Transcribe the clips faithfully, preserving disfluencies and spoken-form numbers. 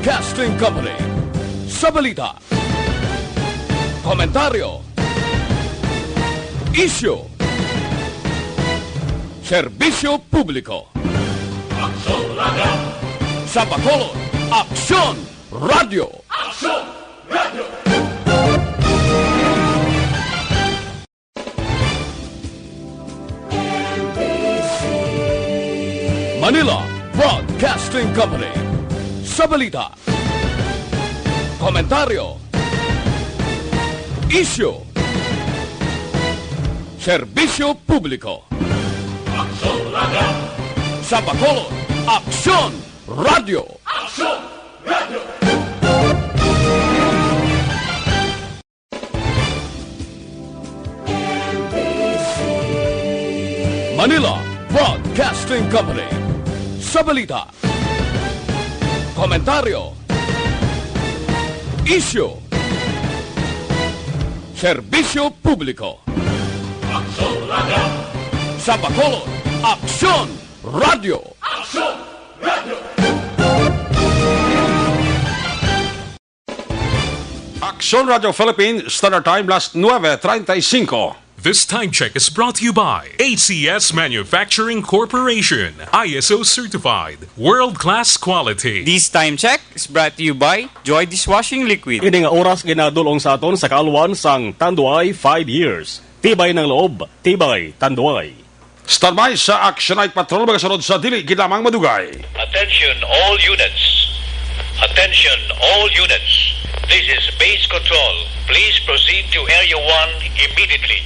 Broadcasting Company. Sa balita, komentaryo, isyu, serbisyo publiko. Aksyon Radio! Sa Bacolod, Aksyon Radio! Aksyon Radio! Manila Broadcasting Company. Sa balita, komentaryo, isyu, serbisyo publiko. Aksyon Radio! Sa Bacolod, Aksyon Radio! Aksyon Radio! Manila Broadcasting Company. Sa balita, komentaryo, isyu, serbisyo publiko. Aksyon Radio! Sa Bacolod, Aksyon Radio! Aksyon Radio! Aksyon Radio Philippines, Standard Time, las nueve treinta y cinco. This time check is brought to you by A C S Manufacturing Corporation, I S O certified, world-class quality. This time check is brought to you by Joy Dishwashing Liquid. Ini nga oras ginadul-ong sa aton sa kaalwan sang Tanduay five years. Tibay ng loob, tibay Tanduay. Standby sa Action Night Patrol, magasunod sa dili gid lamang madugay. Attention all units. Attention all units. This is Base Control. Please proceed to Area one immediately.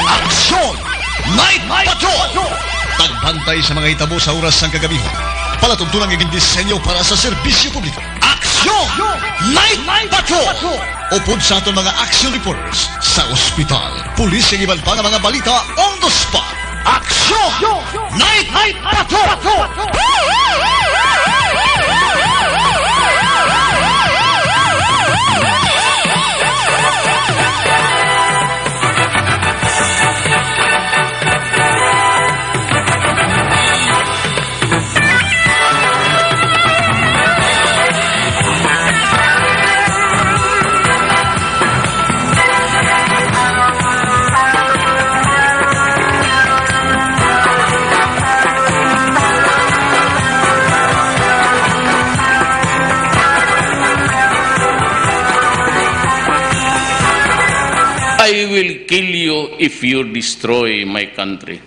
Action Night Patrol. Pagbantay sa mga hitabo sa oras sang kagabihan. Palatuntunan nga gindisenyo para sa serbisyo publiko. Aksyon! Night Patrol! Upod sa aton mga action reporters sa ospital, pulis, kag iban pa nga mga balita on the spot. Aksyon! Night Patrol! I will kill you if you destroy my country.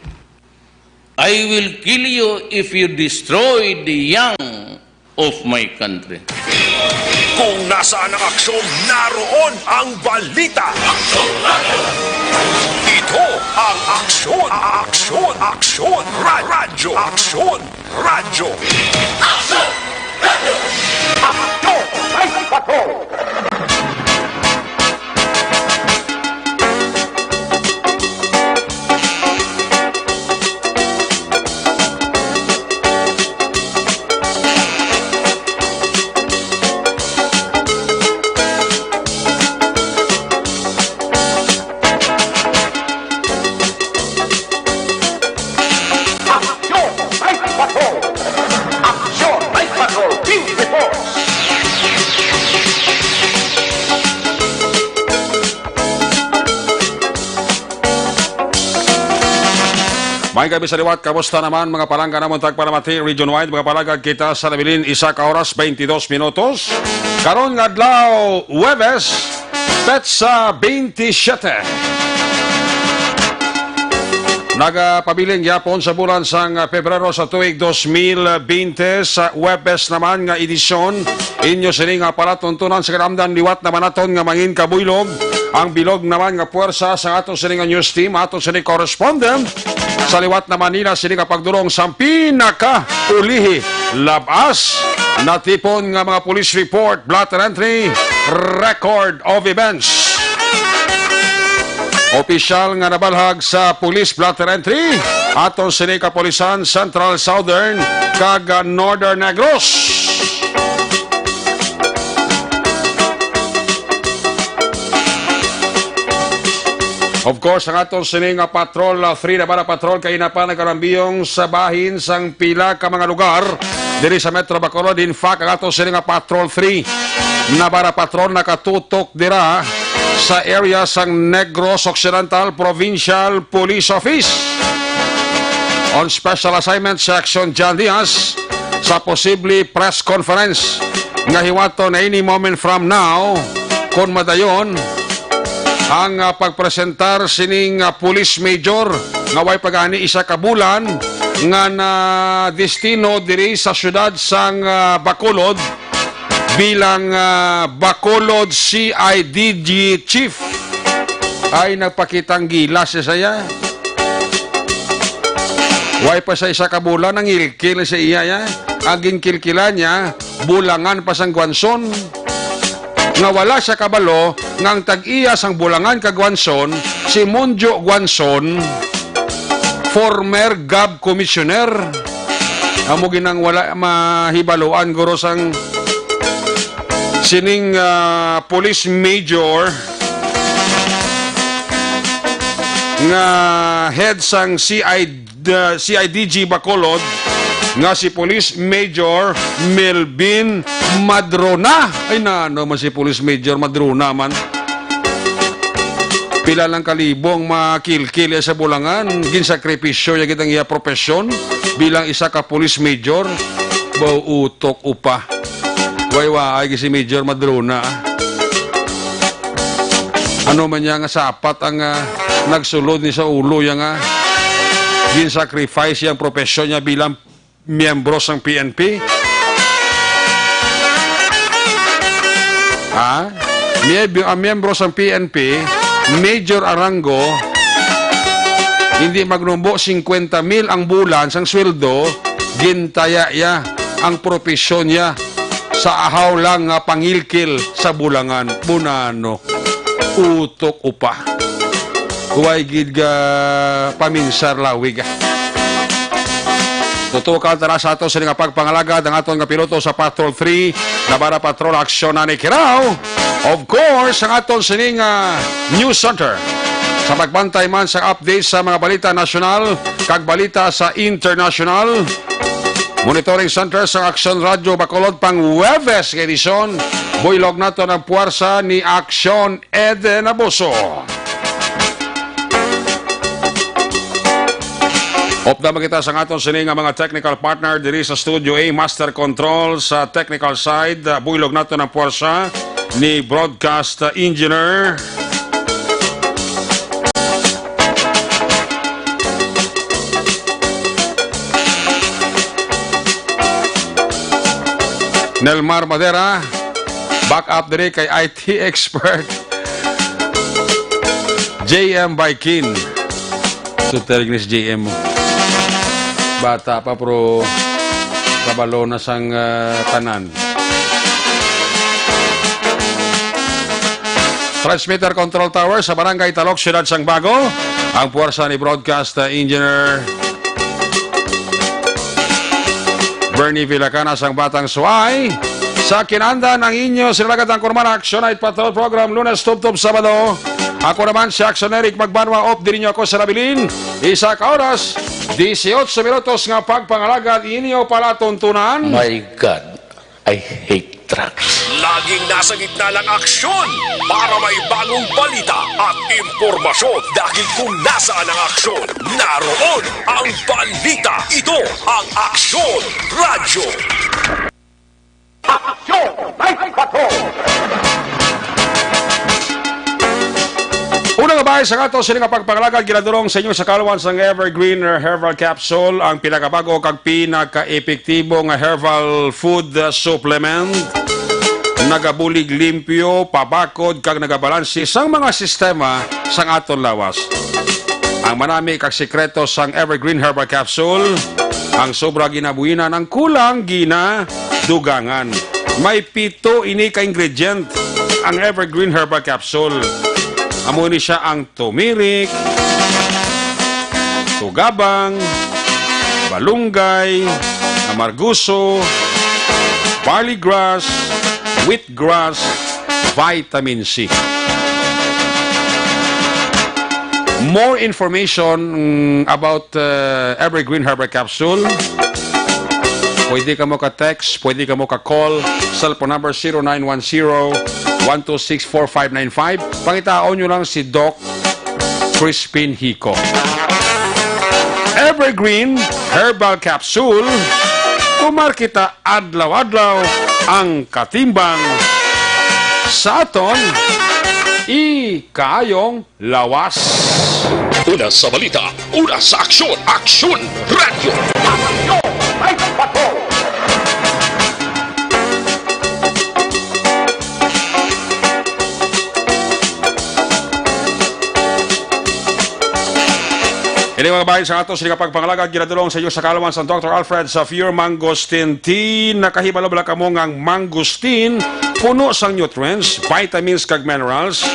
I will kill you if you destroy the young of my country. Kung nasaan ang aksyon, naroon ang balita. Aksyon Radyo! Ito ang Aksyon, Aksyon, Aksyon Ra-, Radyo, Aksyon Radyo. Aksyon Radyo! Aksyon Radyo! Aksyon! Night Patrol! Aksyon! Night Patrol! Team Report! May gabi sa liwat, kamusta naman mga palangga namon tagpalamati region-wide? Mga palangga, kita sa nabilin, isa ka oras, twenty-dos minutos. Karon nga adlaw, Huwebes, petsa twenty-siyete. Nagapabilin gyapon sa bulan sang Pebrero sa tuig dos mil bente, sa Huwebes naman nga edisyon, inyo sini nga palatuntunan sa kalamdan, liwat naman naton nga mangin kabuylog. Ang bilog naman nga puwersa sa ato sini nga news team, ato sini correspondent sa liwat naman nila sini nga pagdulong sang pinakaulihi, labas natipon nga mga police report, blotter entry, record of events. Opisyal nga nabalhag sa police blotter entry, aton sini kapulisan Central, Southern, kag Northern Negros. Of course, ang aton sini nga Patrol, ah, three Navarra Patrol kay na pa nagalambiyong sa bahin sang pila ka mga lugar diri sa Metro Bacolod. In fact, ang aton sini nga Patrol three Navarra Patrol nakatutok dira sa area sang Negros Occidental Provincial Police Office. On special assignment si Action John Diaz sa posible press conference nga hiwaton any moment from now, kon madayon ang, ah, pagpresentar sining, ah, police major nga way pa gani isa ka bulan nga nadestino diri sa siyudad sang, ah, Bacolod bilang, ah, Bacolod C I D G chief. Ay, nagpakitang gilas siya. Way pa sa isa ka bulan, nangilkil na sa iya, ya. Ang ginkilkilan niya, bulangan pa sang Guanzon. Nga wala siya kabalo nga ang tag-iya sang bulangan kag Guanzon, si Monjo Guanzon, former Gov Commissioner. Amo ginang wala mahibaluan, guro, sang sining, ah, police major nga head sang C I, the C I D G Bacolod, nga si Police Major Melvin Madrona. Ay, nano man si Police Major Madrona man. Pila lang ka libo ang makilkil iya sa bulangan, ginsakripisyo niya gid ang iya propesyon bilang isa ka police major. Baw, utok upa. Way, waay gid si Major Madrona, ah. Ano man niya nga sapat ang, ah, nagsulod ni sa ulo niya nga gin-sacrifice yang propesyon niya bilang miyembro sang P N P? Ha? Miyeb-, ang miyembro sang P N P, Major Arango, hindi magnumbo singkwenta mil ang bulan sang sweldo, gintaya iya ang propesyon niya sa ahaw lang nga pangilkil sa bulangan. Bunano, utok upa. Huway gid ga paminsar lawig. Tutukan tara sa aton sini nga pagpangalagad ang aton nga piloto sa Patrol three, Navarra Patrol Aksyon na ni Kirao. Of course, ang aton sini nga news center sa pagbantay man sa update sa mga balita nasyonal kag balita sa internasyonal. Monitoring Center sang Aksyon Radyo Bacolod, pang Huwebes nga edisyon, buylog naton ang puwersa ni Aksyon Eden Abuso. Upda man kita sa aton sini nga mga technical partner diri sa Studio A, Master Control sa technical side. Ah, buylog naton ang puwersa ni Broadcast Engineer Nelmar Madera, back up diri kay I T expert J M Baikin. Suter ni si J M mo. Bata pa, pero kabalo na sang, ah, tanan. Transmitter Control Tower sa Barangay Talok, Siyudad sang Bago. Ang puwersa ni Broadcast, ah, Engineer Bernie Villacana sang Batang Suay. Sa kinandan ang inyo sinalagat ang Kurman Action Night Patrol Program, Lunes tubtob Sabado. Ako naman si Action Eric Magbanwa, off diri niyo ako sa nabilin. Isa ka oras, dieciocho minutos nga pagpangalagad inyo palatuntunan. My God, I hate drugs. Laging nasa gitna ng aksyon para may bagong balita at impormasyon. Dahil kung nasaan ang aksyon, naroon ang balita. Ito ang Aksyon Radyo. Aksyon Night Patrol! Una nga bahin sa aton sini nga pagpangalagad, ginadurong sa inyo sa kalwan sang Evergreen Herbal Capsule, ang pinakabago kag pinakaepektibo nga herbal food, uh, supplement. Nagabulig limpyo, pabakod, kag nagabalanse sang mga sistema sang aton lawas. Ang manami kag sekreto sang Evergreen Herbal Capsule, ang sobra ginabuhinan, ang kulang ginadugangan. May pito ini ka ingredient ang Evergreen Herbal Capsule. Amo ni siya ang turmeric, tugabang, balunggay, amarguso, barley grass, wheat grass, vitamin C. more information, mm, about, uh, Evergreen Herbal Capsule, pwede kamo ka-text, pwede kamo ka-call, cellphone number zero nine one zero, one two six, four five nine five. Pangitaon nyo lang si Doc Crispin Hico. Evergreen Herbal Capsule, kumar kita adlaw-adlaw ang katimbang sa aton ikaayong lawas. Una sa balita, una sa aksyon, Aksyon Radyo. Aksyon! May patrol! Ini, mga kabahin, sa ato sini nga pagpangalagad, ginadulong sa inyo sa kaalaman sang Doctor Alfred sa Pure Mangosteen Tea. Nakahibalo bala kamo nga ang mangosteen puno sang nutrients, vitamins, kag minerals?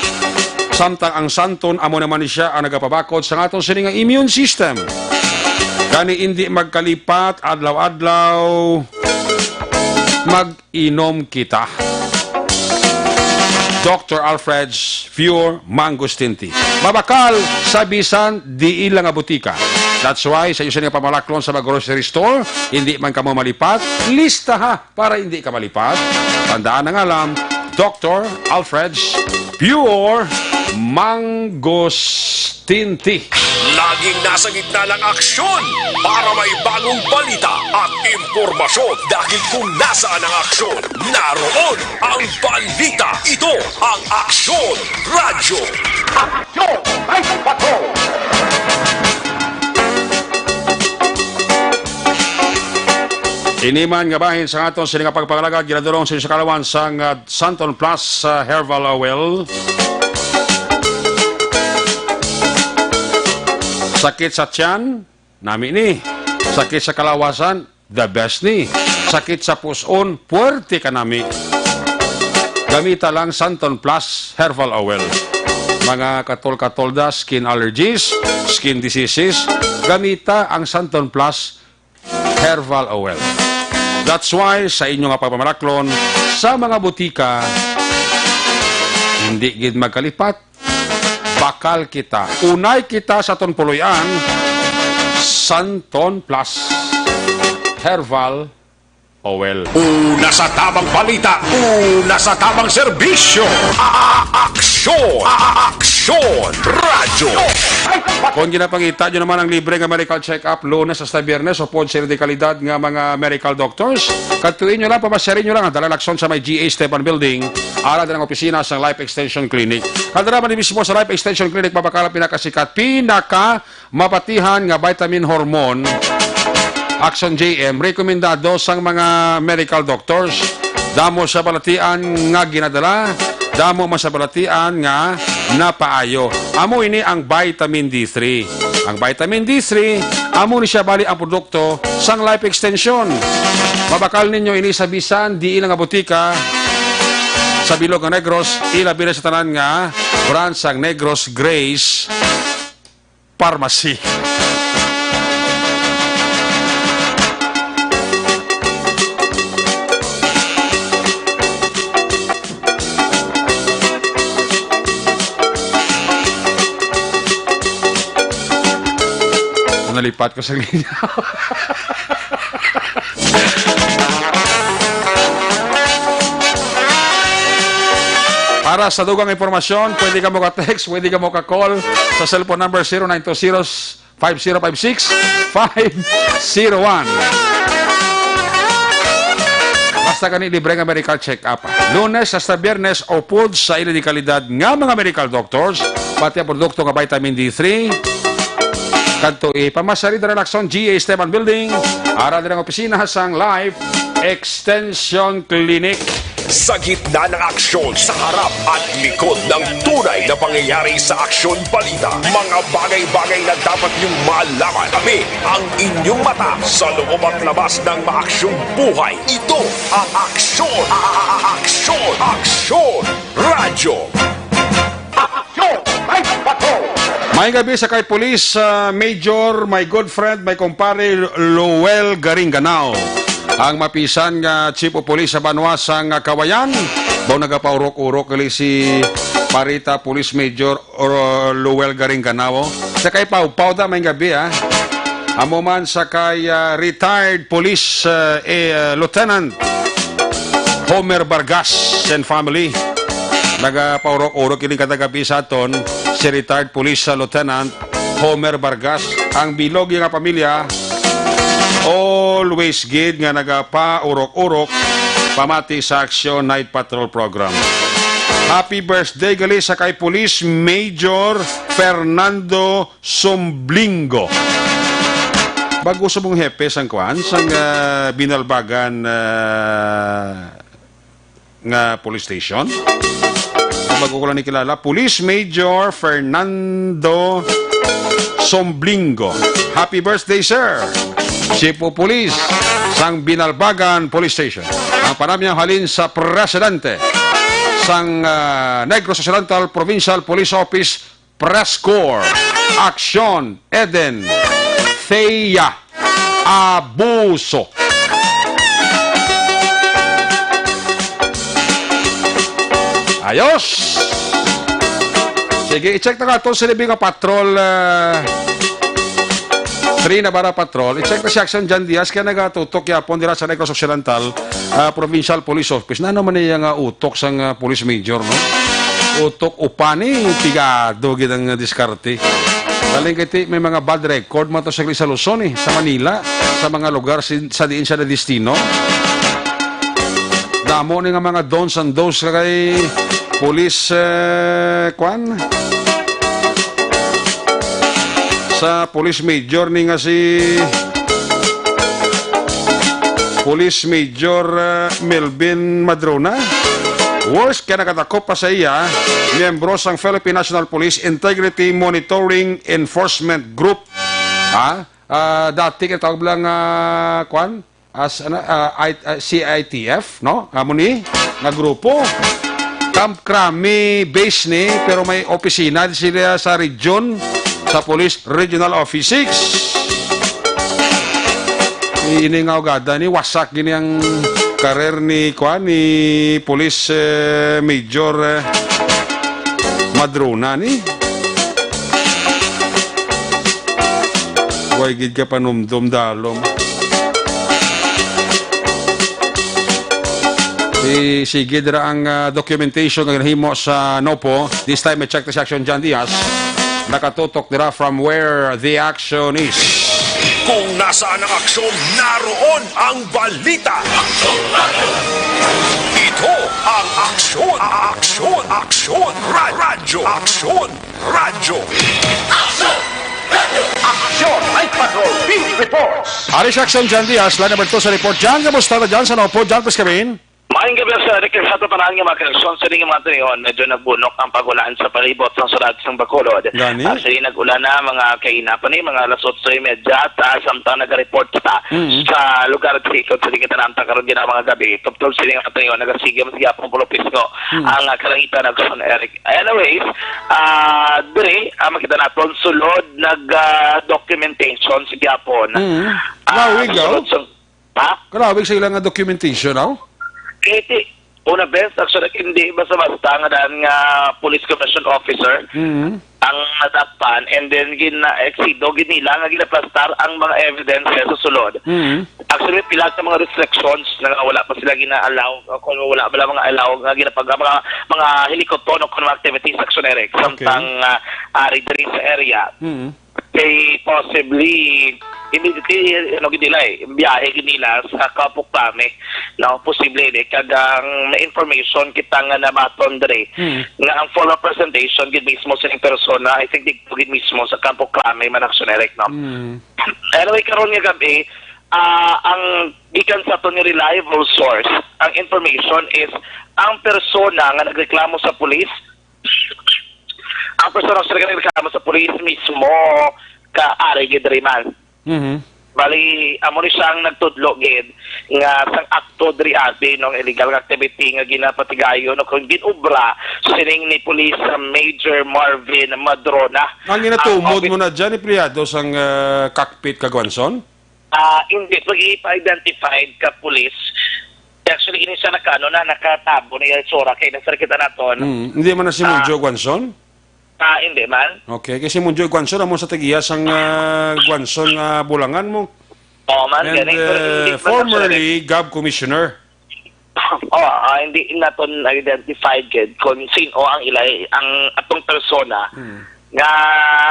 Samtang ang santon, amo naman ni siya ang nagapabakod sa aton sini nga immune system. Gani, indi magkalipat, adlaw-adlaw mag-inom kita. Doctor Alfred's Pure Mangosteen Tea. Mabakal sa bisan diin lang nga butika. That's why, sa inyo sini nga pamalaklon sa mga grocery store, hindi man kamo malipat, listaha para hindi ka malipat. Tandaan ang alam, Doctor Alfred's Pure Mangosteen Tea. Laging nasa gitna ng aksyon para may bagong balita at impormasyon. Dahil kung nasaan ang aksyon, naroon ang balita. Ito ang Aksyon Radyo. Aksyon! May patrol! Ini man nga bahin sa aton sini nga pagpangalagad, ginadulong sa inyo sa kaalaman sang, ah, Santon Plus, ah, Herbal Oil. Sakit sa tiyan, nami ni. Sakit sa kalawasan, the best ni. Sakit sa puson, puwerte ka nami. Gamita lang Santon Plus Herbal Oil. Mga katol-katolda, skin allergies, skin diseases, gamita ang Santon Plus Herbal Oil. That's why, sa inyo nga pagpamalaklon sa mga butika, hindi gid magkalipat, bakal kita. Unay kita sa aton puloy-an, Santon Plus Herbal Oil. Una sa tamang balita, una sa tamang serbisyo. A-, a-, aksyon, a-, a-, aksyon, radyo. Kung ginapangita nyo naman ang libre nga medical check-up, Lunes hasta Biyernes, upod sa dekalidad nga mga medical doctors, kadtuin nyo lang, pamasyarin nyo lang ang Dalalakson sa may G A Esteban Building, ara din ang opisina sa Life Extension Clinic. Kadara man mismo sa Life Extension Clinic, mabakal ang pinakasikat, pinaka mabatihan nga vitamin hormone, Action J M, rekomendado sang mga medical doctors. Damo sa balatian nga ginadala, damo man sa balatian nga napaayo. Amo ini ang vitamin D three. Ang vitamin D three, amo ni siya bali ang produkto sang Life Extension. Mabakal ninyo ini sa bisan diin lang nga butika sa bilog nga Negros, ilabi na sa tanan nga branch sang Negros Grace Pharmacy. Nalipat ko sa linya. Para sa dugang impormasyon, pwede ka mo ka-text, pwede ka mo ka-call sa cellphone number zero nine two zero, five zero five six, five zero one. Basta gani libre nga medical check-up. Lunes hasta Biyernes, upod sa ila dekalidad nga mga medical doctors, pati ang produkto nga vitamin D three. Kadto i-pamasyari dira Lacson, G A Esteban Building, ara dira ang opisina sang Life Extension Clinic. Sa gitna ng aksyon, sa harap at likod ng tunay na pangyayari sa Aksyon Balita, mga bagay-bagay na dapat niyong malaman. Tabi ang inyong mata sa loob at labas ng maaksyong buhay. Ito ang Aksyon! A-, a-, a-, Aksyon! Aksyon! Radyo! Aksyon! May patrol! May gabi sa kay Police, ah, Major, my good friend, my kumpare, Lowell Garingganao. Ang mapisan nga Chief of Police sa banwa sang Kawayan, Daw nagapaurok-urok gali si Parita Police Major Or-, Luel Garingganao. Sa kay Pawpaw da, may gabi, ah. Amo man sa kay, ah, retired police, ah, eh, ah, Lieutenant Homer Vargas and family. Nagapaurok-urok ini kada gabi sa aton si retired police, ah, Lieutenant Homer Vargas. Ang bilog nga pamilya, always gid nga nagapaurok-urok pamati sa Action Night Patrol Program. Happy birthday gali sa kay Police Major Fernando Somblingo. Bago sa mong hepe sang kuan, sang, ah, Binalbagan, ah, nga police station. Bago ko lang ni kilala, Police Major Fernando Somblingo. Happy birthday, sir! Chief of Police sang Binalbagan Police Station. Ang panamyaw halin sa presidente sang, ah, Negros Occidental Provincial Police Office Press Corps, Aksyon Eden Thea Abuso. Ayos! Sige, i-check na nga itong silbi nga patrol, ah, three na bara patrol. I-check na si Action John Diaz kaya nagatutok yapon dira sa Negros Occidental, ah, Provincial Police Office. Na naman niya nga utok sang, ah, police major, no? Utok upani, pigado gid ang diskarte. Galing kay ti, may mga bad record man to sa, sa Luzon, eh, sa Manila, sa mga lugar sin-, sa diin siya na destino. Damo ni nga mga dons and dos kay police, eh, kwan? Sa police major ni nga si Police Major, eh, Melvin Madrona. Worse kay nakatakop pa sa iya, miyembro sang Philippine National Police Integrity Monitoring Enforcement Group. Ha? Ah, dati kay tawag lang, ah, kwan? As, ano, ah, I-, ah, C I T F, no? Amo ni nga grupo. Camp Crame base ni, pero may opisina sila sa region, sa Police Regional Office six. Ini nga ugada ni, wasak gini ang karer ni, kwan, ni Police, eh, Major, eh, Madrona ni. Way gid ka panumdom, dalom. I-, sige dira ang, ah, documentation nga ginahimo sa NOPO. This time, i-check this Action John Diaz. Nakatutok dira from where the action is. Kung nasaan ang aksyon, naroon ang balita. Ito ang Aksyon, Aksyon, Aksyon, Ra-, Radyo, Aksyon, Radyo. Aksyon! Aksyon! Night Patrol Beat Reports! Ari sa Aksyon, John Diaz, line number two sa report. John, kamusta na dyan sa NOPO? John, please come in. Maayong gabi, Sir Eric, sa tanan nga mga kaaksyon. Sa ining mga tuigon, medyo nagbunok ang pag-ulan sa palibot sang syudad sang Bacolod. Gani? Ah, sa ining nag-ulan na mga kaina pa ni, mga alas otso y media, at, ah, samtang naga-report kita Mm. sa lugar sa ikot sa ining tanan karon nga mga gabi. Tubtob sa ining mga tuigon, nagasige man sa gihapon puro pisngo Mm. ang, ah, kalangitan, Aksyon Eric. Anyways, ah, diri, ah, makita naton sulod nag, ah, documentation sa gihapon. Mm. Ah, Lawig, sulod oh. sa Ha? Kalawig sa ila nga documentation, aw? Iti, una, bes, actually, hindi basta-basta nga daan nga police commission officer Mm. ang nadakpan, and then gina-exido gid nila nga ginaplastar ang mga evidence sa sulod. Mm. Actually, pila ka mga restrictions na nga wala pa sila gina-allow, o kung wala pa lang mga allow nga ginapag-, mga, mga helicopter o kung mga activities, Aksyon Eric, Okay. samtang, ah, ari diri sa area. Mm. Kay possibly, immediately, ano, gid nila eh, biyahe gid nila sa Campo Crame, no? Posible ni, kag ang may information kita nga nabaton diri, Hmm. nga ang formal presentation gid mismo sa ining persona, I think, dito gid mismo sa Campo Crame man, Aksyon Eric, no? Hmm. Anyway, karon nga gabi, ah, ang gikan sa aton nga reliable source, ang information is ang persona nga nagreklamo sa pulis, ang persona nga nagreklamo sa pulis mismo ka ari gid diri man. Mhm. Bali, amo ni siya ang nagtudlo gid nga sang akto diri abi, no, nga illegal nga activity nga ginapatigayon o kung ginobra sining ni Police Major Marvin Madrona. Ang ginatumod Ang mo na dyan, empleyado sang, ah, cockpit kag Wanson? Ah, hindi. Pag ipa-identified ka, pulis, Actually, ini siya naka, ano na, nakatabo na yung itsura. Kaya nasa kita naton. Mm, hindi man na si Ah. Monjo Guanzon? Ah, hindi man. Okay, kay si Monjo Guanzon, amo sa tagiya sang, ah, Guanzon nga Bulangan mo. Oo man, And, gani. Pero hindi uh, man formerly Gov Commissioner. Oh, ah, hindi naton identified gid kung sino ang ilay, ang atong persona. Hmm. Nga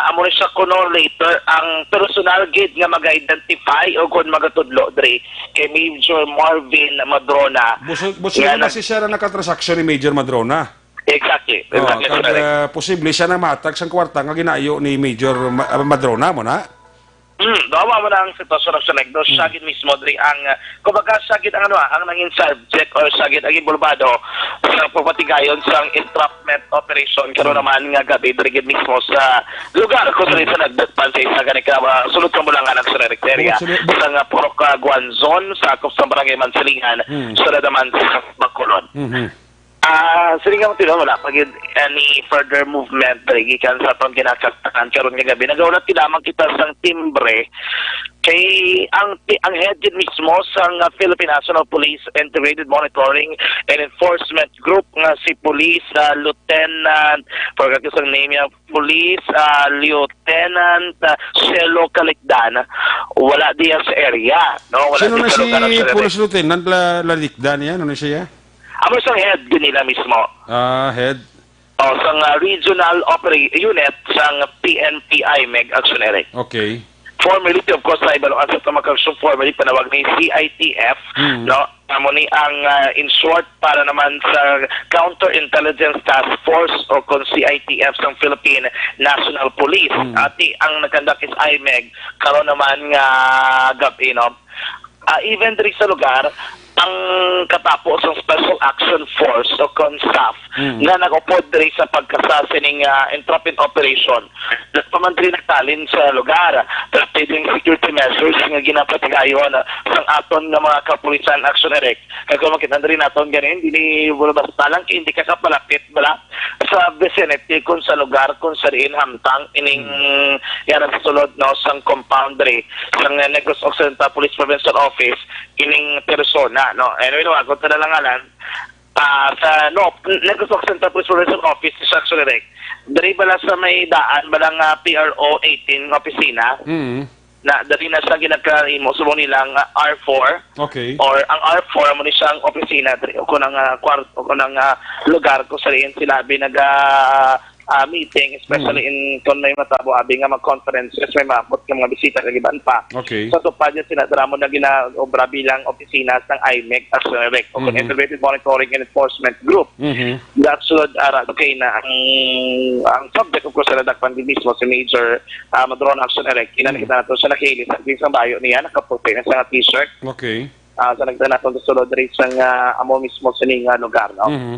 amo ni siya kuno later ang personal gid nga mag-identify o kung magatudlo diri kay Major Marvin Madrona. Buso, buso Nga na nag- si siya na nakatransaksyon ni Major Madrona. Exactly. Oh, Exactly, kag, correct. Ah, posible siya na matag sang kwarta nga ginayo ni Major Ma-, ah, Madrona mo na? Hmm, dawa mo na ang sitwasyon sa Negros. Hmm. Siya gid mismo diri ang, ah, kumbaga, siya gid ang, ano, ah, ang nangin subject or siya gid ang involvado sa pagpatigayon sang entrapment operation. Karon Hmm. naman nga gabi diri gid mismo sa lugar kung saan Hmm. sa nagdagpan sa isa gani ka, ah, sulod sa Bulangan ang Suneric area. Sulod, sulod. Sa nga Purok, ah, Guanzon, sakop sa Barangay Mansilingan, Hmm. sulod naman sa Bacolod. Mhm. Ah, siling nga, Tino, wala pa gid any further movement diri gikan sa atong ginakaktakan karon nga gabi. Nagaulat ti lamang kita sang timbre kay ang ti-, ang head gid mismo sang, ah, Philippine National Police Integrated Monitoring and Enforcement Group nga si Police, ah, Lieutenant, forgot ko sang name niya, Police, ah, Lieutenant, ah, Shelo Calicdan, wala diya sa area, no? Wala Sino diya na sa si lugar ng Police Lieutenant La-, Lalicdan yan? Ano siya? Amo sang head din nila mismo. Ah, head. O, sang, ah, regional opera-, unit sang P N P I Meg Action Eric. Okay. Formerly, of course, sa iba, ang sa mga kagsong formerly, panawag ni C I T F, Hmm. no? Amo ni ang, ah, in short, para naman sa Counterintelligence Task Force o kung C I T F sang Philippine National Police. Hmm. Ati ang nagkandak is I MEG, karon naman nga gabi, no? Ah, even diri sa lugar, ang katapo sang Special Action Force o kon SAF Mm. nga nag-upod diri sa pagkasa sining, ah, entrapment operation, nagpamandri nagtalin sa lugar. Tapos ding security measures nga ginapatigayon, ah, sang aton nga mga kapulisan, Action Eric. Kag kung makita diri naton ganin, dili wala basta lang, hindi ka kapalapit, wala. Sa vicinity, kung sa lugar kung sa diin hamtang ining Hmm. yana sa sulod, no, sang compound diri sang Negros Occidental Police Provincial Office, ining persona, no. Anyway, no, ako ta na lang ngalan. Ah, sa, no, Negros Occidental Police Provincial Office, sa Action Direct. Diri bala sa may daan, bala nga P R O eighteen nga opisina. Hmm. Na dali na sa ginagkaimo, subong nila nga R four. Okay. Or ang R four, amo ni siya ang opisina diri, o kung ang, ah, kwart-, o kung ang, ah, lugar kung sa diin sila abi naga, ah, meeting, especially Hmm. in kung may matabo abi nga mag-conferences, may maabot nga mga bisita kag iban pa. Okay. Sa tupad niya, sila dira mo na ginaobra bilang opisina sang I MEG Action Direct o kung Mhm. Integrated Monitoring and Enforcement Group. Mhm. That should, ah, okay na ang, ang subject, of course, sa nadakpan din mismo si Major, ah, Madrona Action Direct. Ina Mhm. nakita nato siya nakahilis sa isang bayo niya, nakaputi na sa t-shirt. Okay. Ah, sa nagdala nato sa sulod diri sa nga amo mismo sa ning, ah, lugar, no? Mhm.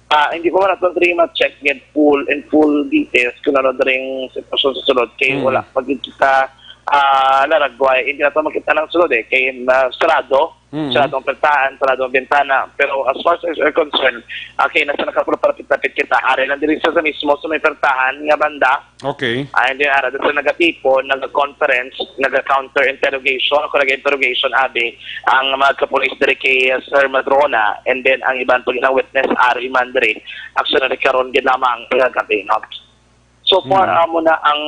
Ah, hindi ko man nato diri ma-check gid full and full details kung ano diri ang sitwasyon sa sulod kay Mhm. wala pa gid kita, ah, naragway. Hindi nato makita ng sulod eh kay, ah, sarado, Mhm. sarado ang pertahan, sarado ang bintana. Pero as far as we're concerned, ah, kay nasa nakaparapit-lapit kita, ari lang diri sa, sa mismo sa may pertahan nga banda, Okay. Ah, and then, ara, sa nagatipon, naga-conference, naga-counter interrogation, o naga-interrogation, abi, ang mga kapulis diri kay, uh, Sir Madrona, and then ang iban pa ginang witness, ari man diri, actually, karon gid lamang nga gabi, no? So far, Mm. amo na ang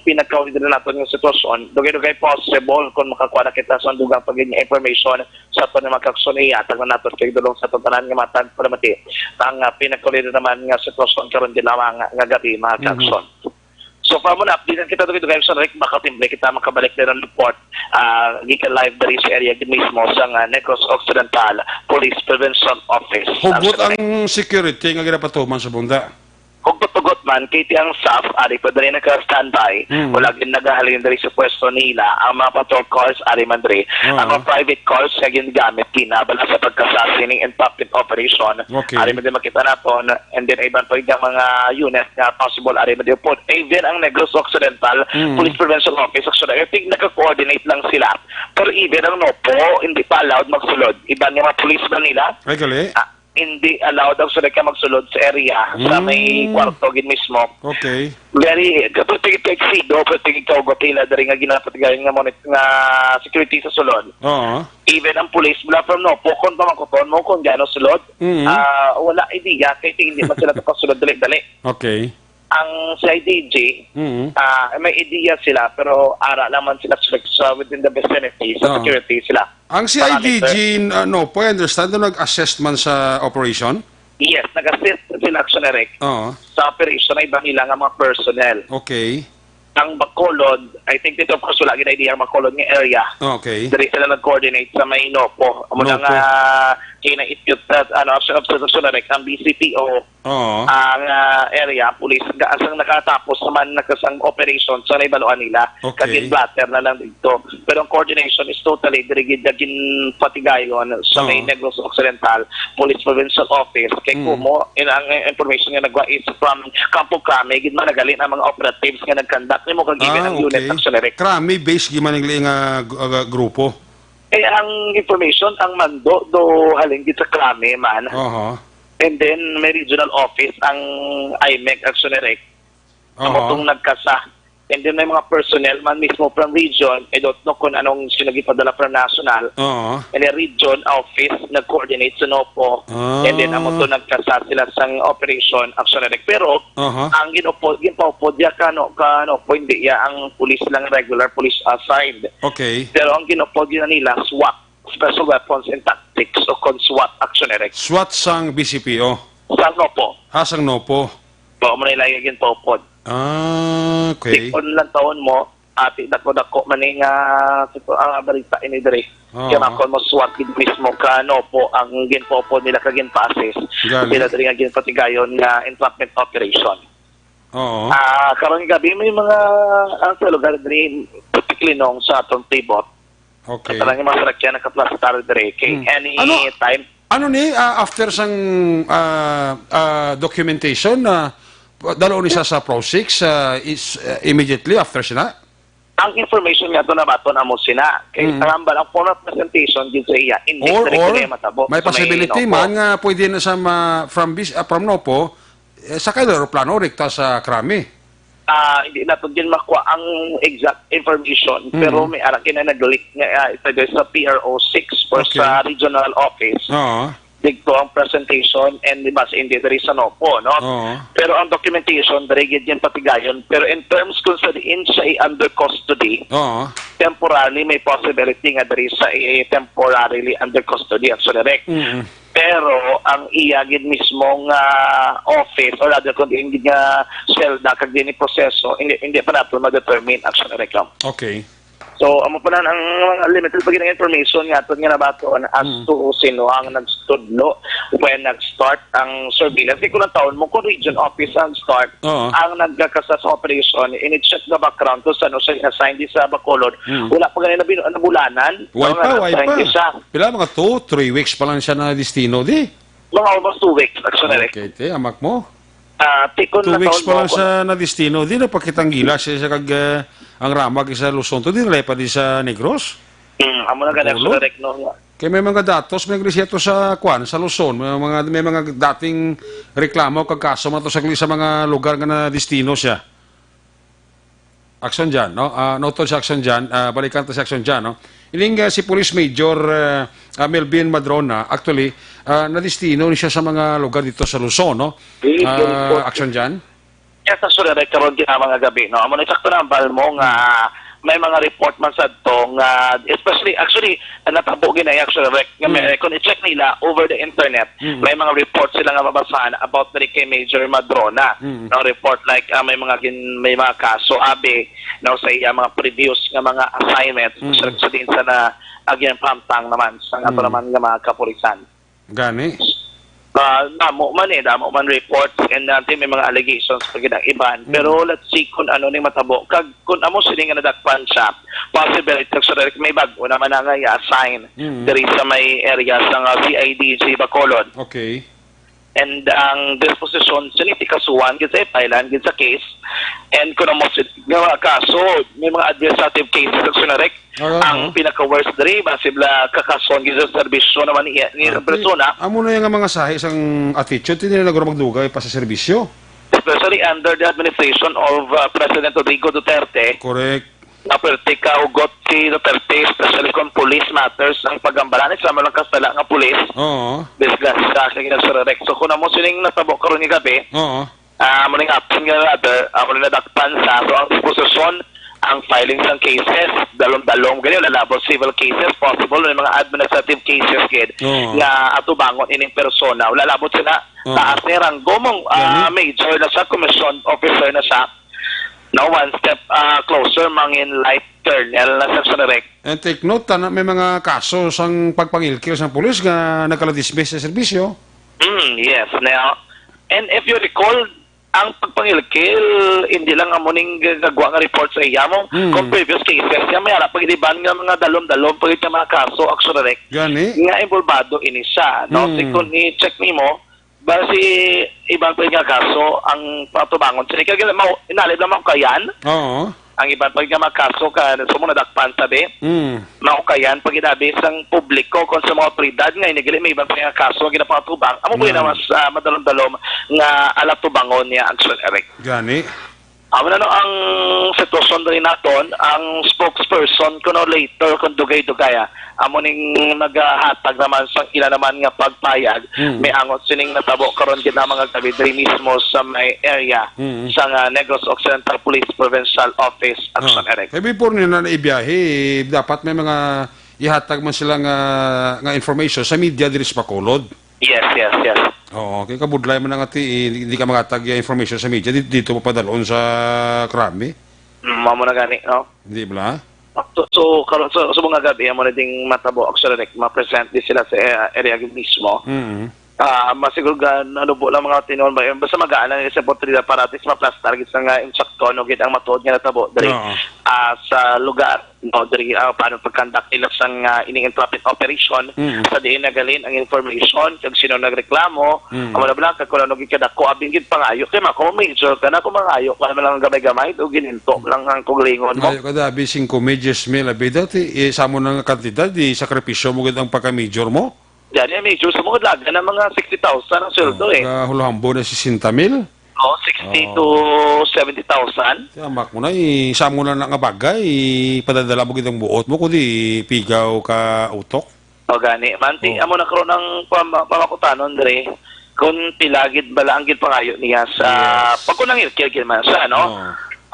pinakauli diri naton nga sitwasyon. Dugay-dugay possible kung makakuha na kita sa dugang pa gid nga information sa aton nga mga kaksyon, ihatag na naton kay dulong sa aton tanan nga matag palamati ang, ah, pinakauli naman nga sitwasyon karon gid lamang nga gabi, mga Mhm. kaksyon. So, far mo na, update kita dito, guys, sa Rick, baka timbre kita makabalik na ng report, ah, gikan live diri sa area gid mismo sa nga Negros Occidental Police Prevention Office. Hugot Actually, ang security nga ginapatuman sa bunda. Hugot-hugot man, kay ti ang SAF, ari pa diri naka-standby, Mm. wala gid nagahalin diri sa pwesto nila, ang mga patrol cars, ari man diri, Ah. ang mga private cars nga ginagamit, kinabala sa pagkasasining and public operation, Okay. ari man din makita naton, and then iban pa yung mga unit nga possible ari man diupod. Even ang Negros Occidental Mm. Police Prevention Office, actually, I think nagka-coordinate lang sila. Pero even ang NOPO, hindi pa allowed magsulod. Iban nga mga police man nila. Ay, gali? Ah, hindi allowed ang sunod ka magsulod sa area sa may Mm. kwarto gid mismo. Okay. Very, pero tingin ka exido, pero tingin ka ugot nila diri nga ginapatigayon nga monit-, nga security sa sulod. Oo. Even ang police mula from Nopo, kung pamangkuton mo kung gaano sulod, Mm. ah, wala idea, kay hindi man sila kapasulod dali-dali. Okay. Ang C I D G, Mm. ah, may idea sila, pero ara lang man sila sa, sa within the vicinity, sa Oo. security sila. Ang Parameter. C I D G, uh, Nopo, I understand, no, nag-assist man sa operation? Yes, nag-assist sila, Action Direct, Oo. sa operation ay iba nila nga mga personnel. Okay. Ang Bacolod, I think dito, of course, wala gid idea ang Bacolod nga area. Okay. Diri sila nag-coordinate sa may Nopo. Amo na Nopo. nga, kinaipyot sa, ano, Action, Action Direct, ang B C P O, Oo. ang, ah, area, police, ga-, asang nakatapos naman na kasang operation sa naibaluan nila. Okay. Kag gin-blotter na lang dito. Pero ang coordination is totally diri gid nga ginpatigayon sa may Oo. Negros Occidental Police Provincial Office. Kay Mm. kumo, in, ang information nga nagwa is from Campo Crame, gid man nagaling ang mga operatives nga nag-conduct nimo kag even Ah, ang unit okay. Action Direct. Crame base gid man ang li-, nga, gu-, ah, grupo. Eh, ang information, ang mando do halin gid sa Crame man. Aha. And then, may regional office ang I M E C Action Direct. Amo Aha. tong nagkasa. And then, may mga personnel man mismo from region. I don't know kung anong sino gipadala from national. Oo. And the region office nag-coordinate sa Nopo. Ah. And then, amo to nagkasa sila sang operation Action Direct. Pero, Aha. ang ginupod, ginpaupod ya ka, no, ka, no, po, hindi ya ang police lang, regular police assigned. Okay. Pero ang ginupod yun nila, SWAT, Special Weapons and Tactics, o kon SWAT Action Direct. SWAT sang B C P O? Sang Nopo. Ah, sang Nopo. Oo, mo na ilagay yun paupod. Ah, okay. Tikon lang taon mo, ati dako-dako man ni nga, ah, balita ini diri. Oo. Kaya makon mo SWAT gid mismo ka Nopo ang ginpaupod nila ka ginpa-assist. Gali. Sila diri nga ginpatigayon nga entrapment operation. Oo. Ah, karong gabi may mga, ang sa lugar diri, particularly nung sa atong Tibot. Okay. At talagang mga sarakyan nakaplastar diri kay Hmm. any Ano, time. ano ni, ah, after sang, ah, ah, documentation na dalo ni sa, sa PROSIC, ah, is, ah, immediately after sina? Ang information nga to nabaton amo sina. Kay Mm. ang hambal, ang formal presentation gid sa iya, hindi Or, sa or, nagkilay matabo may sa may possibility Nopo. man nga pwede na sa ma-, from bis-, ah, from Nopo, eh, sakay na aeroplano, rekta sa Crame. Ah, hindi nato din makuha ang exact information, Mm. pero may ara kina nag-leak nga, ah, either sa P R O six or Okay. sa regional office. Oo. Dito ang presentation and di ba sa hindi diri sa Nopo, no? Oo. Pero ang documentation, diri gid yung patigayon. Pero in terms kung sa diin siya i-under custody, Oo. temporarily may possibility nga diri sa i-, temporarily under custody, actually, Rek. Mm. Pero ang iya gid mismo nga office, or rather kung diin gid nga selda kag diin ni proseso, hindi, hindi pa nato ma-determine, actually, Rek, no? Okay. So, amo pa na ang mga limited pa gid ang information nga aton nga nabaton as Mm. to sino ang nagtudlo when nag-start ang surveillance. Kay kung ang taon mo, kung region office ang start, Oo. ang nagkakasa sa operation, ini-check the background kung saan siya assign di sa Bacolod. Mm. Wala pa ganun na bin-, nabulanan. Wala No, pa, nga wala assign pa. di siya. Pila, mga two, three weeks pa lang siya na destino di? Mga almost two weeks, actually. Okay, te, amak mo. Ah, tikon Two na weeks taon pa mo lang ako. sa nadestino, di na pakitang gila siya, siya kag, ah, ang ramag sa Luzon to, di na pa di sa Negros. Hmm, amo na gani, Bacolod? Correct, no? Kay may mga datos, may glisya to sa kwan, sa Luzon, may mga, may mga dating reklamo kag kaso man to sa, sa mga lugar nga nadestino siya. Action Jan, no? Ah, noted sa Action Jan, ah, balikan ta sa Action Jan, no? Ining, ah, si Police Major, ah, ah, Melvin Madrona, actually, ah, nadestino ni siya sa mga lugar dito sa Luzon, no? Yes, Ah, yes, po. Action Jan? Yes, actually, Rek, karon din, ah, mga gabi, no? Amo na sakto na ang bal mo nga Hmm. may mga report man sa to nga, especially, actually, natabo gid na, actually, Rek, nga may, Hmm. kung i-check nila over the internet, Hmm. may mga report sila nga mabasahan about diri kay Major Madrona. Hmm. No, report like, ah, may mga gin-, may mga kaso, abi, no, sa iya mga previous nga mga assignments, Mm. sa, sa din sa na, ah, ginpahamtang naman sa ato Mm. naman nga mga kapulisan. Gani. Ah, damo man eh, damo man reports and, ah, may mga allegations pa gid ang iban. Mm. Pero let's see kung ano ni matabo. Kag kung amo sini nga nadakpan siya, possibility sa may bag-o naman na nga i-assign Mm. diri sa may area sa nga C I D G Bacolod. Okay. And ang disposition sini ti kasuhan gid sa, i-file-an gid sa case. And kun amo si, nga mga kaso, may mga administrative cases sa Sunarek. Oo, ang oo. Pinaka-worst diri, basi bala kakasuhan gid sa serbisyo naman ni, ni Ah, ti-, persona. Amo na yung mga sahi sang attitude, hindi na nagro magdugay pa sa serbisyo. Especially under the administration of, uh, President Rodrigo Duterte. Correct. Nga perti ka hugot si Duterte, especially kung police matters ang pagambalanan sa mga kasala nga police. Oo. Disgrasya kay Ginagsurerek. So, kung amo sining natabo karon nga gabi, Oo. ah, amo ning hapon nga, rather, amo ning nadakpan sa, so, ang disposition, ang filing sang cases, dalom-dalom, ganyan, lalabot civil cases, possible, may mga administrative cases, gid, Oo. nga atubangon ining persona. Lalabot sila, Oo. taas ni ranggo mong, ah, Gani? major na siya, commission officer na siya. No, one step, ah, closer, mangin light colonel na sa Sunarek. And take note, tana, may mga kaso sang pagpangilkil sang pulis nga nagkala-dismiss sa serbisyo. Mm, yes. Now, and if you recall, ang pagpangilkil, hindi lang amo ning gagwa nga report sa iya mo. Mm. Kung previous cases niya, may ara pag iban nga mga dalom-dalom pag mga kaso, actually, Gani? nga involvado ini siya, no? Mm. Si kung i-check nimo, basi iban pa nga kaso ang patubangon. Sini kaya mau-, inalib lang maukayan. Oo. Ang iban pa nga mga kaso ka, so mo nadakpan, sabi, Mm. maukayan pag inabi sang publiko kung sa mga otoridad nga inigali may iban pa nga kaso ang ginapatubang. Amo po yun ang Yan. mas, ah, madalom-dalom nga alatubangon niya, Action Eric. Gani. Amo na, no, ang sitwasyon diri naton, ang spokesperson kuno later kung dugay-dugay, ah, amo ning nagahatag naman sang ila naman nga pagpayag. Mm. May angot sining natabo karon gid ang mga gabi diri mismo sa may area Mm. sa nga Negros Occidental Police Provincial Office, Action Oh. Eric. Kay before nila na ibiyahe, dapat may mga ihatag man sila nga, nga information sa media diri sa Bacolod. Yes, yes, yes. Oo, kay kabudlay man nga ti, eh, di, di ka makatag information sa media, di, dito mapadalon sa krami. Mm, mao na gani, no? Di ba? So, so, karon, so, so, mga gabi, amo na ding matabo, actually, like, ma-present di sila sa, eh, area mismo. Mm. Ah, masiguro ga, ano po lang mga tinuon ba, basta magaan lang sa Potrida para at least maplastar gid sa nga insakto, no, gid ang matuod nga natabo diri, Oo. ah, sa lugar. No, diri, ah, paano pag-conduct nila sang, ah, ining entrapment operation, Mm. sa diin nagalin ang information, kag sino nagreklamo, Mm. amo na ba lang, kag kung ano gid kadako, abing gid pangayo. Kaya ako, major ka na, kung mangayo ka naman lang gamay-gamay, o gininto lang ang kugalingon mo. Ngayon ka dabi, singko mil, diyes mil, abi dati, eh, sa mo na nga kantidad, di sakripisyo mo gid ang pagka-major mo? Yan, yung major sa mga laga na mga sixty thousand ang sweldo, Oh, eh. Ka Huluhambo na sesenta mil? Oh, sixty Oh. to seventy thousand. Kaya mak mo na, eh, sa mo na nga bagay, eh, padadala mo gid ang buot mo, kundi pigaw ka utok. O gani, manti, Oh. amo na karon ang pam-, pamakutanon, Dre, kung pila gid bala ang ginpangayo niya sa Yes. pagkunangil, kaya gid man siya, no?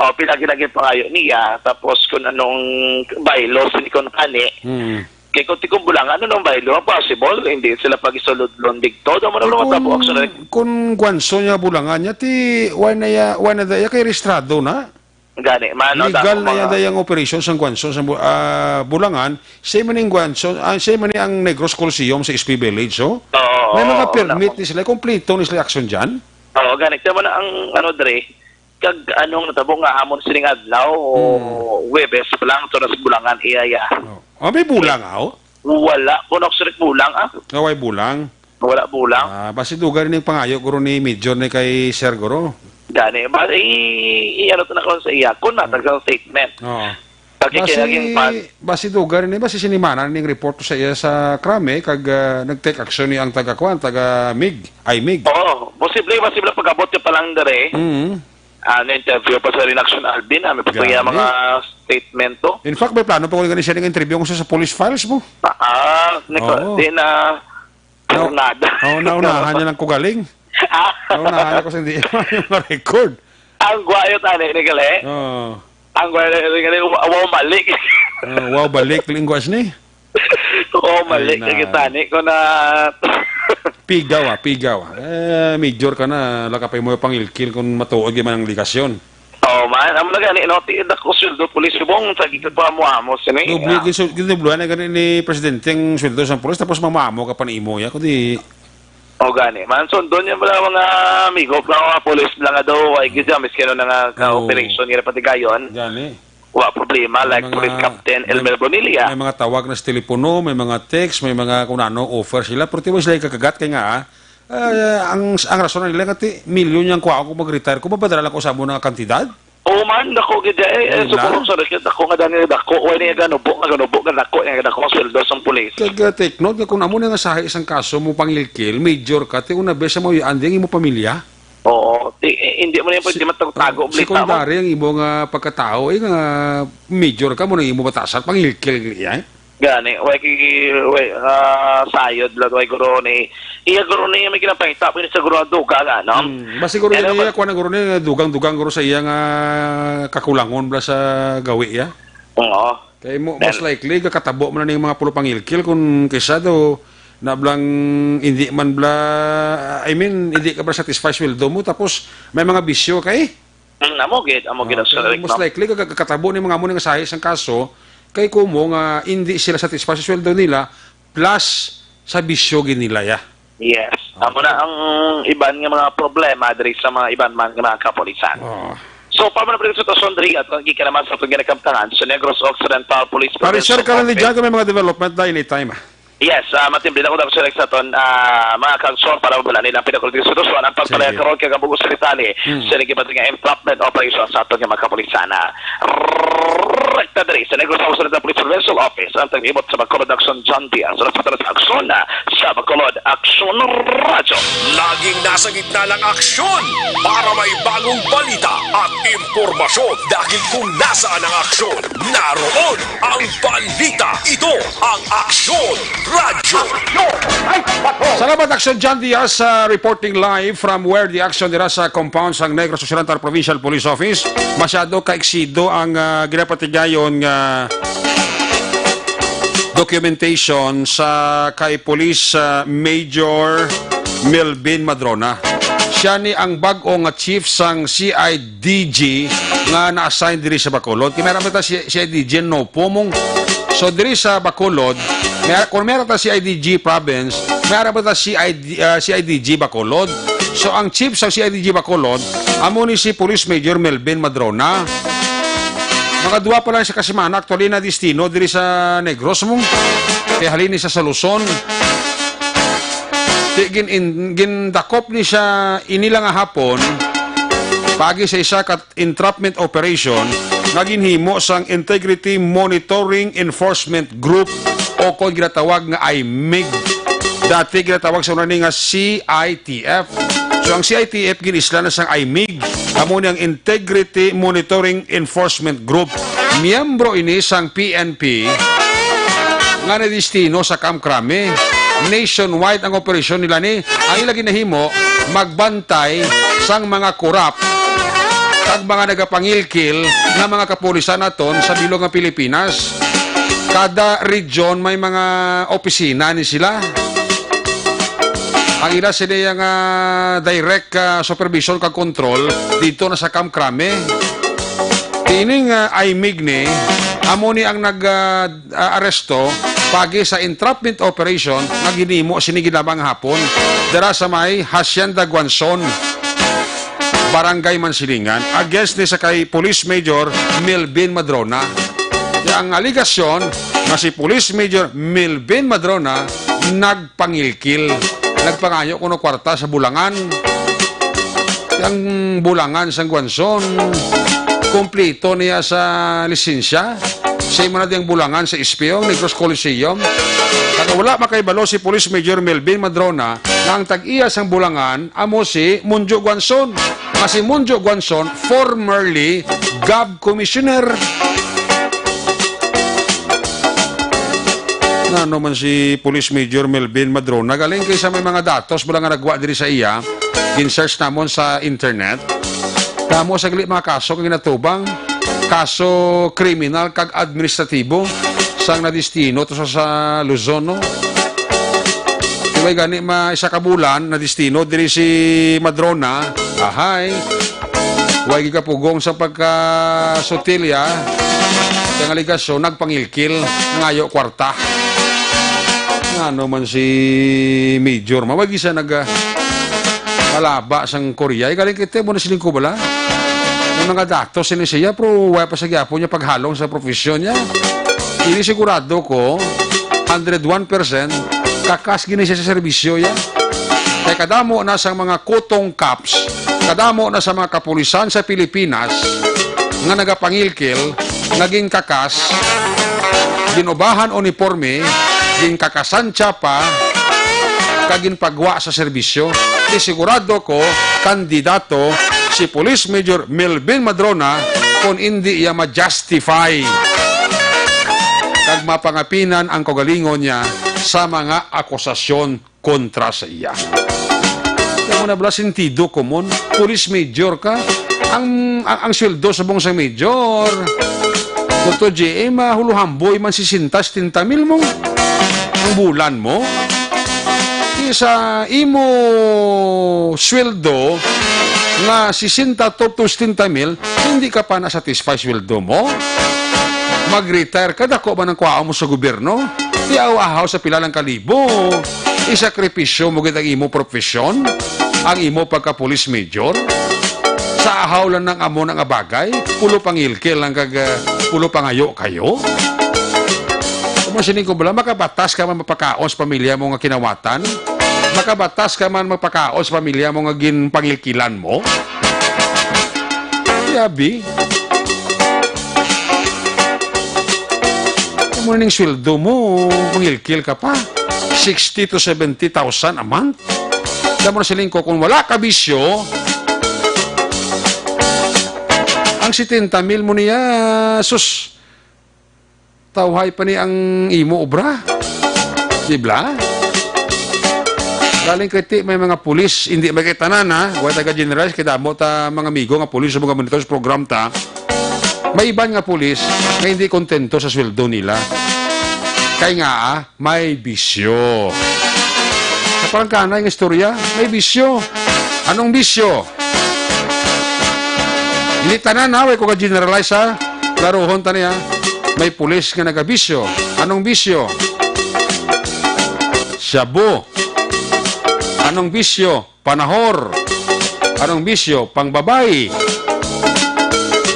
Oh. O, pila gid ang ginpangayo niya, tapos kung anong bylaws ni kung tani, Hmm. Kay kung ti kung Bulangan, ano nang baylo? Possible, hindi sila pag-isulod lon digto. Daw mo na Kung, naman tabo, actually. Kung Guanzon niya Bulangan niya, ti, why na ya, why na da, ya kay rehistrado na? Gani, man, no, Legal tama na yan, mga da, yung operation sa Guanzon sa Bu-, ah, Bulangan. Same man yung Guanzon, ah, same man ang Negros Coliseum sa S P Village, oh. Oo, May mga oo, permit tama. Ni sila, kompleto ni sila action dyan. Oo, gani. Tama na ang, ano, Dre, kag anong natabo nga hamon sining adlaw o Hmm. Huwebes pa lang, to na sa Bulangan, iya, iya. Oh. Ah, may bulang, ah, oh? Wala. Kung ako sulit bulang, ah. Nga way bulang? Wala bulang. Ah, basi duga rin yung pangayo, guro, ni Major ni kay Sir, guro. Gani. Ba, i, i, ano to na karon sa iya? Kung natag sa statement. Oo. Pag Basi, ikinaging pag- basi duga rin, eh, basi sinimana ning report sa iya sa krame, kag, ah, nag-take action ni ang taga kwan, taga mig, ay mig. Oo, posible, posible pag-abot ka pa lang dere. Mm. Ah, na-interview pa sa Renaction Alvin, ah, may Gani. Patuya mga statement to. In fact, may plano pa ko nga siya ng interview kung sa, sa police files mo. Ah, ah, niko-, Oo. di na, Nao-, nada. Oo, naunahan niya lang ko galing. Ah. Naunahan ako sa hindi yung mga record. Ang gwayo tani ni gali. Oo. Ang gwayo ni gali, wa-, wa balik. Oo, wa balik, lingwas ni. Oo, mali. Ay, na. Kita ni ko na. Pigaw, ah, pigaw, ah. Eh, major ka na, lakapay mo yung pangilkil kung matuod yung manang ligasyon. Oh, man, amo na gani, no, ti, dako sweldo, pulis, subong, sa gikagpamuamo, sini. Doble, Ah. gisu-, ginubluhan na gani ni Presidente ang sweldo sa pulis, tapos mamamo ka pa ni imo, ya, kundi Oh, gani. Man, sundon niya pala mga amigo, mga pulis lang nga daw, ay, gid siya, miski ano na nga Oo. ka-operation nga patigayon. Gani. Wa problema, May like mga, Police Captain may, Elmer Bonilla. May mga tawag na sa telepono, may mga text, may mga kung ano, offer sila, pero di mo sila ikakagat kay nga, ah, Ah, ang, ang rason nila nga ti milyon yang kuhaon ko mag-retire ko, mapadala lang ko sa amo nga kantidad. Oo man, dako gid eh. Eh, Wala. Siguro sa result, dako nga dani, dako. Wala niya ganubo, nga ganubo, nga dako, nga dako ang sweldo sang pulis. Kag, ah, take note nga kung amo na nga sahi sang kaso mo pangilkil, major ka, ti una bes sa mawiyaan di ang imo pamilya. Oo, di, eh, hindi mo na yung pwede Si-, matagtago, oh, balita mo. Secondary ang imo nga pagkatao, eh, nga major ka mo na imo batasan, pangilkil, eh. Gani, way ki-, way, ah, sayod lang, way guro ni, iya guro ni, may kinapangita, pwede sa guro ang duga, ano? Hmm, ba siguro Ano yan ba? Iya, kuwan ang guro ni, dugang-dugang guro sa iya nga kakulangon bala sa gawi, ya? Oo. Kay mo, Then, most likely, kakatabo mo na ning mga pulo pangilkil kung kisa do, na blang hindi man bla, I mean, hindi ka bla satisfied sweldo mo, tapos may mga bisyo kay? Mm, amo gid, amo gid Ah, ang kay suspect, most no? Likely, kag-, kakatabo ni mga amo nga sahi sang kaso, kay kumo nga hindi sila satisfied sa sweldo nila, plus sa bisyo gid nila, ya. Yes. Ah. Amo na ang iban nga mga problema diri sa mga iban man nga mga kapulisan. Ah. So, pa man ang sitwasyon diri at ang gikan naman sa atong ginakamtangan sa Negros Occidental Police Provincial Office. Pa-share ka lang ni Jan kung may mga development na anytime. Yes, ah, matimblin ako, Doctor Alex, sa aton, ah, mga kaaksyon para mabal-an nila ang pinakaultimo sitwasyon, ang pagpalaya Sige. karon kay kabug-os sa detalye Hmm. sa nagibati nga entrapment operation sa aton nga mga kapulisan. Rekta diri sa Negros Occidental Police Provincial Office, ang tag-ibot sa Bacolod Aksyon, John Diaz. Sa aksyon, ah, sa Bacolod Aksyon Radyo. Laging nasa gitna ng aksyon para may bagong balita at impormasyon. Dahil kung nasaan ang aksyon, naroon ang balita. Ito ang Aksyon Radyo. Salamat, Aksyon John Diaz, sa reporting live from where the action dira sa compound sang Negros Occidental Provincial Police Office. Masyado ka eksido ang, ah, ginapatigayon nga documentation sa kay Police, ah, Major Melvin Madrona. Siya ni ang bag-o nga chief sang C I D G nga na-assign diri sa Bacolod. Kay may ara man ta si, C I D G, no, pumong. So, diri sa Bacolod, may ara-, kung may ara ta C I D G province, may ara man ta C I D, ah, C I D G Bacolod. So, ang chief sa C I D G Bacolod, amo ni si Police Major Melvin Madrona. Mga duwa pa lang sa kasimana, actually, na destino diri sa Negros mo. Kay halin ni sa Luzon. Ti gin-, in-, gindakop ni siya ini lang nga hapon, pagi sa isa ka entrapment operation nga ginhimo sang Integrity Monitoring Enforcement Group o kon ginatawag nga I M I G. Dati ginatawag sa una ni nga C I T F. So, ang C I T F ginisla na sang I M I G. Amo ni ang Integrity Monitoring Enforcement Group. Miyembro ini sang P N P nga nadestino sa Camp Crame. Nationwide ang operasyon nila ni. Ang ila ginahimo, magbantay sang mga korap kag mga nagapangilkil nga mga kapulisan naton sa bilog nga Pilipinas. Kada region may mga opisina ni sila. Ang ila sini nga direct, ah, supervision kag control dito na sa Camp Crame. Kining, ah, I M I G ni, amo ni ang nag, ah, ah, aresto pagi sa entrapment operation nga ginhimo sini ginabang hapon dira sa may Hacienda Guanzon, Barangay Mansilingan, against ni sa kay Police Major Melvin Madrona. Kaya ang aligasyon nga si Police Major Melvin Madrona nagpangilkil, nagpangayo kuno kwarta sa bulangan. Ang bulangan sang Guanzon, kompleto niya sa lisensya. Same na ding bulangan sa S P O, Negros Coliseum. Kag wala makahibalo si Police Major Melvin Madrona nga ang tag-iya sang bulangan amo si Munjo Guanzon. Nga si Munjo Guanzon, formerly Gov Commissioner. Nano man si Police Major Melvin Madrona? Galing kay sa may mga datos, wala nga nagwa diri sa iya. Gin-search namon sa internet. Damo sa gali mga kaso nga ginatubang. Kaso kriminal kag administratibo sang nadistino to sa, sa Luzon, no? Di ba gani ma-, isa ka bulan nadistino diri si Madrona? Ahay. Way gigapugong sa pagkasutilya. Kay ang aligasyon, nagpangilkil, nangayo kwarta. Ano man si Major, mawag isa nag, ah, palaba sang Korea. Igaling kita mo na siling ko bala. May mga datos ini siya, pero wala pa sa gyapon niya paghalong sa profesyon niya. Ini sigurado ko, hundred one percent, kakas gini siya sa serbisyo niya. Kay kadamo na sang mga kutong cops, kadamo na sa mga kapulisan sa Pilipinas nga nagapangilkil, nga ginkakas, ginubahan uniporme, ginkakasan tsapa, kag ginpagwa sa serbisyo. Ti sigurado ko, kandidato si Police Major Melvin Madrona kon indi iya ma-justify kag mapangapinan ang kaugalingon niya sa mga akusasyon kontra sa iya. Kaya mo na bala sentido komon, police major ka, ang, ang, ang sweldo sa bong sang major. Doktor J M, ah, huluhamboy man sesenta, setenta mil mo ang bulan mo. Isa imo sweldo nga sesenta to setenta mil, hindi ka pa na-satisfy sweldo mo. Mag-retire ka, dako man ang kuhaon mo sa gobyerno. Ti ahaw-ahaw sa pila lang ka libo. Isakripisyo mo gid ang imo profesyon, ang imo pagka-police major. Sa ahaw lang nang amo na nga bagay, pulo pangilkil lang kag, ah, pulo pangayo kayo. Kung sining ko bala, makabatas ka man magpakaon sa pamilya mo nga kinawatan? Makabatas ka man magpakaon sa pamilya mo nga ginpangilkilan mo? Grabe. Ano mo ning sweldo mo, mangilkil ka pa? Sixty to seventy thousand a month? Alam mo na siling ko, kung wala ka bisyo, ang setenta mil mo niya, sus, tawhay pa ni ang imo obra. Di ba? Galing kay ti may mga pulis, hindi may kay tanan, ha? Wa taga-generalize, kay damo ta mga amigo nga pulis sa mga monitor sa program ta. May iban nga pulis nga hindi kontento sa sweldo nila. Kay nga, ah, may bisyo. Sa parang kanay nga istorya, may bisyo. Anong bisyo? Hindi tanan, ha? Way ko ka-generalize, ha? Klaruhon ta niya. May pulis nga nagabisyo. Anong bisyo? Shabu. Anong bisyo? Panahor. Anong bisyo? Pangbabayi.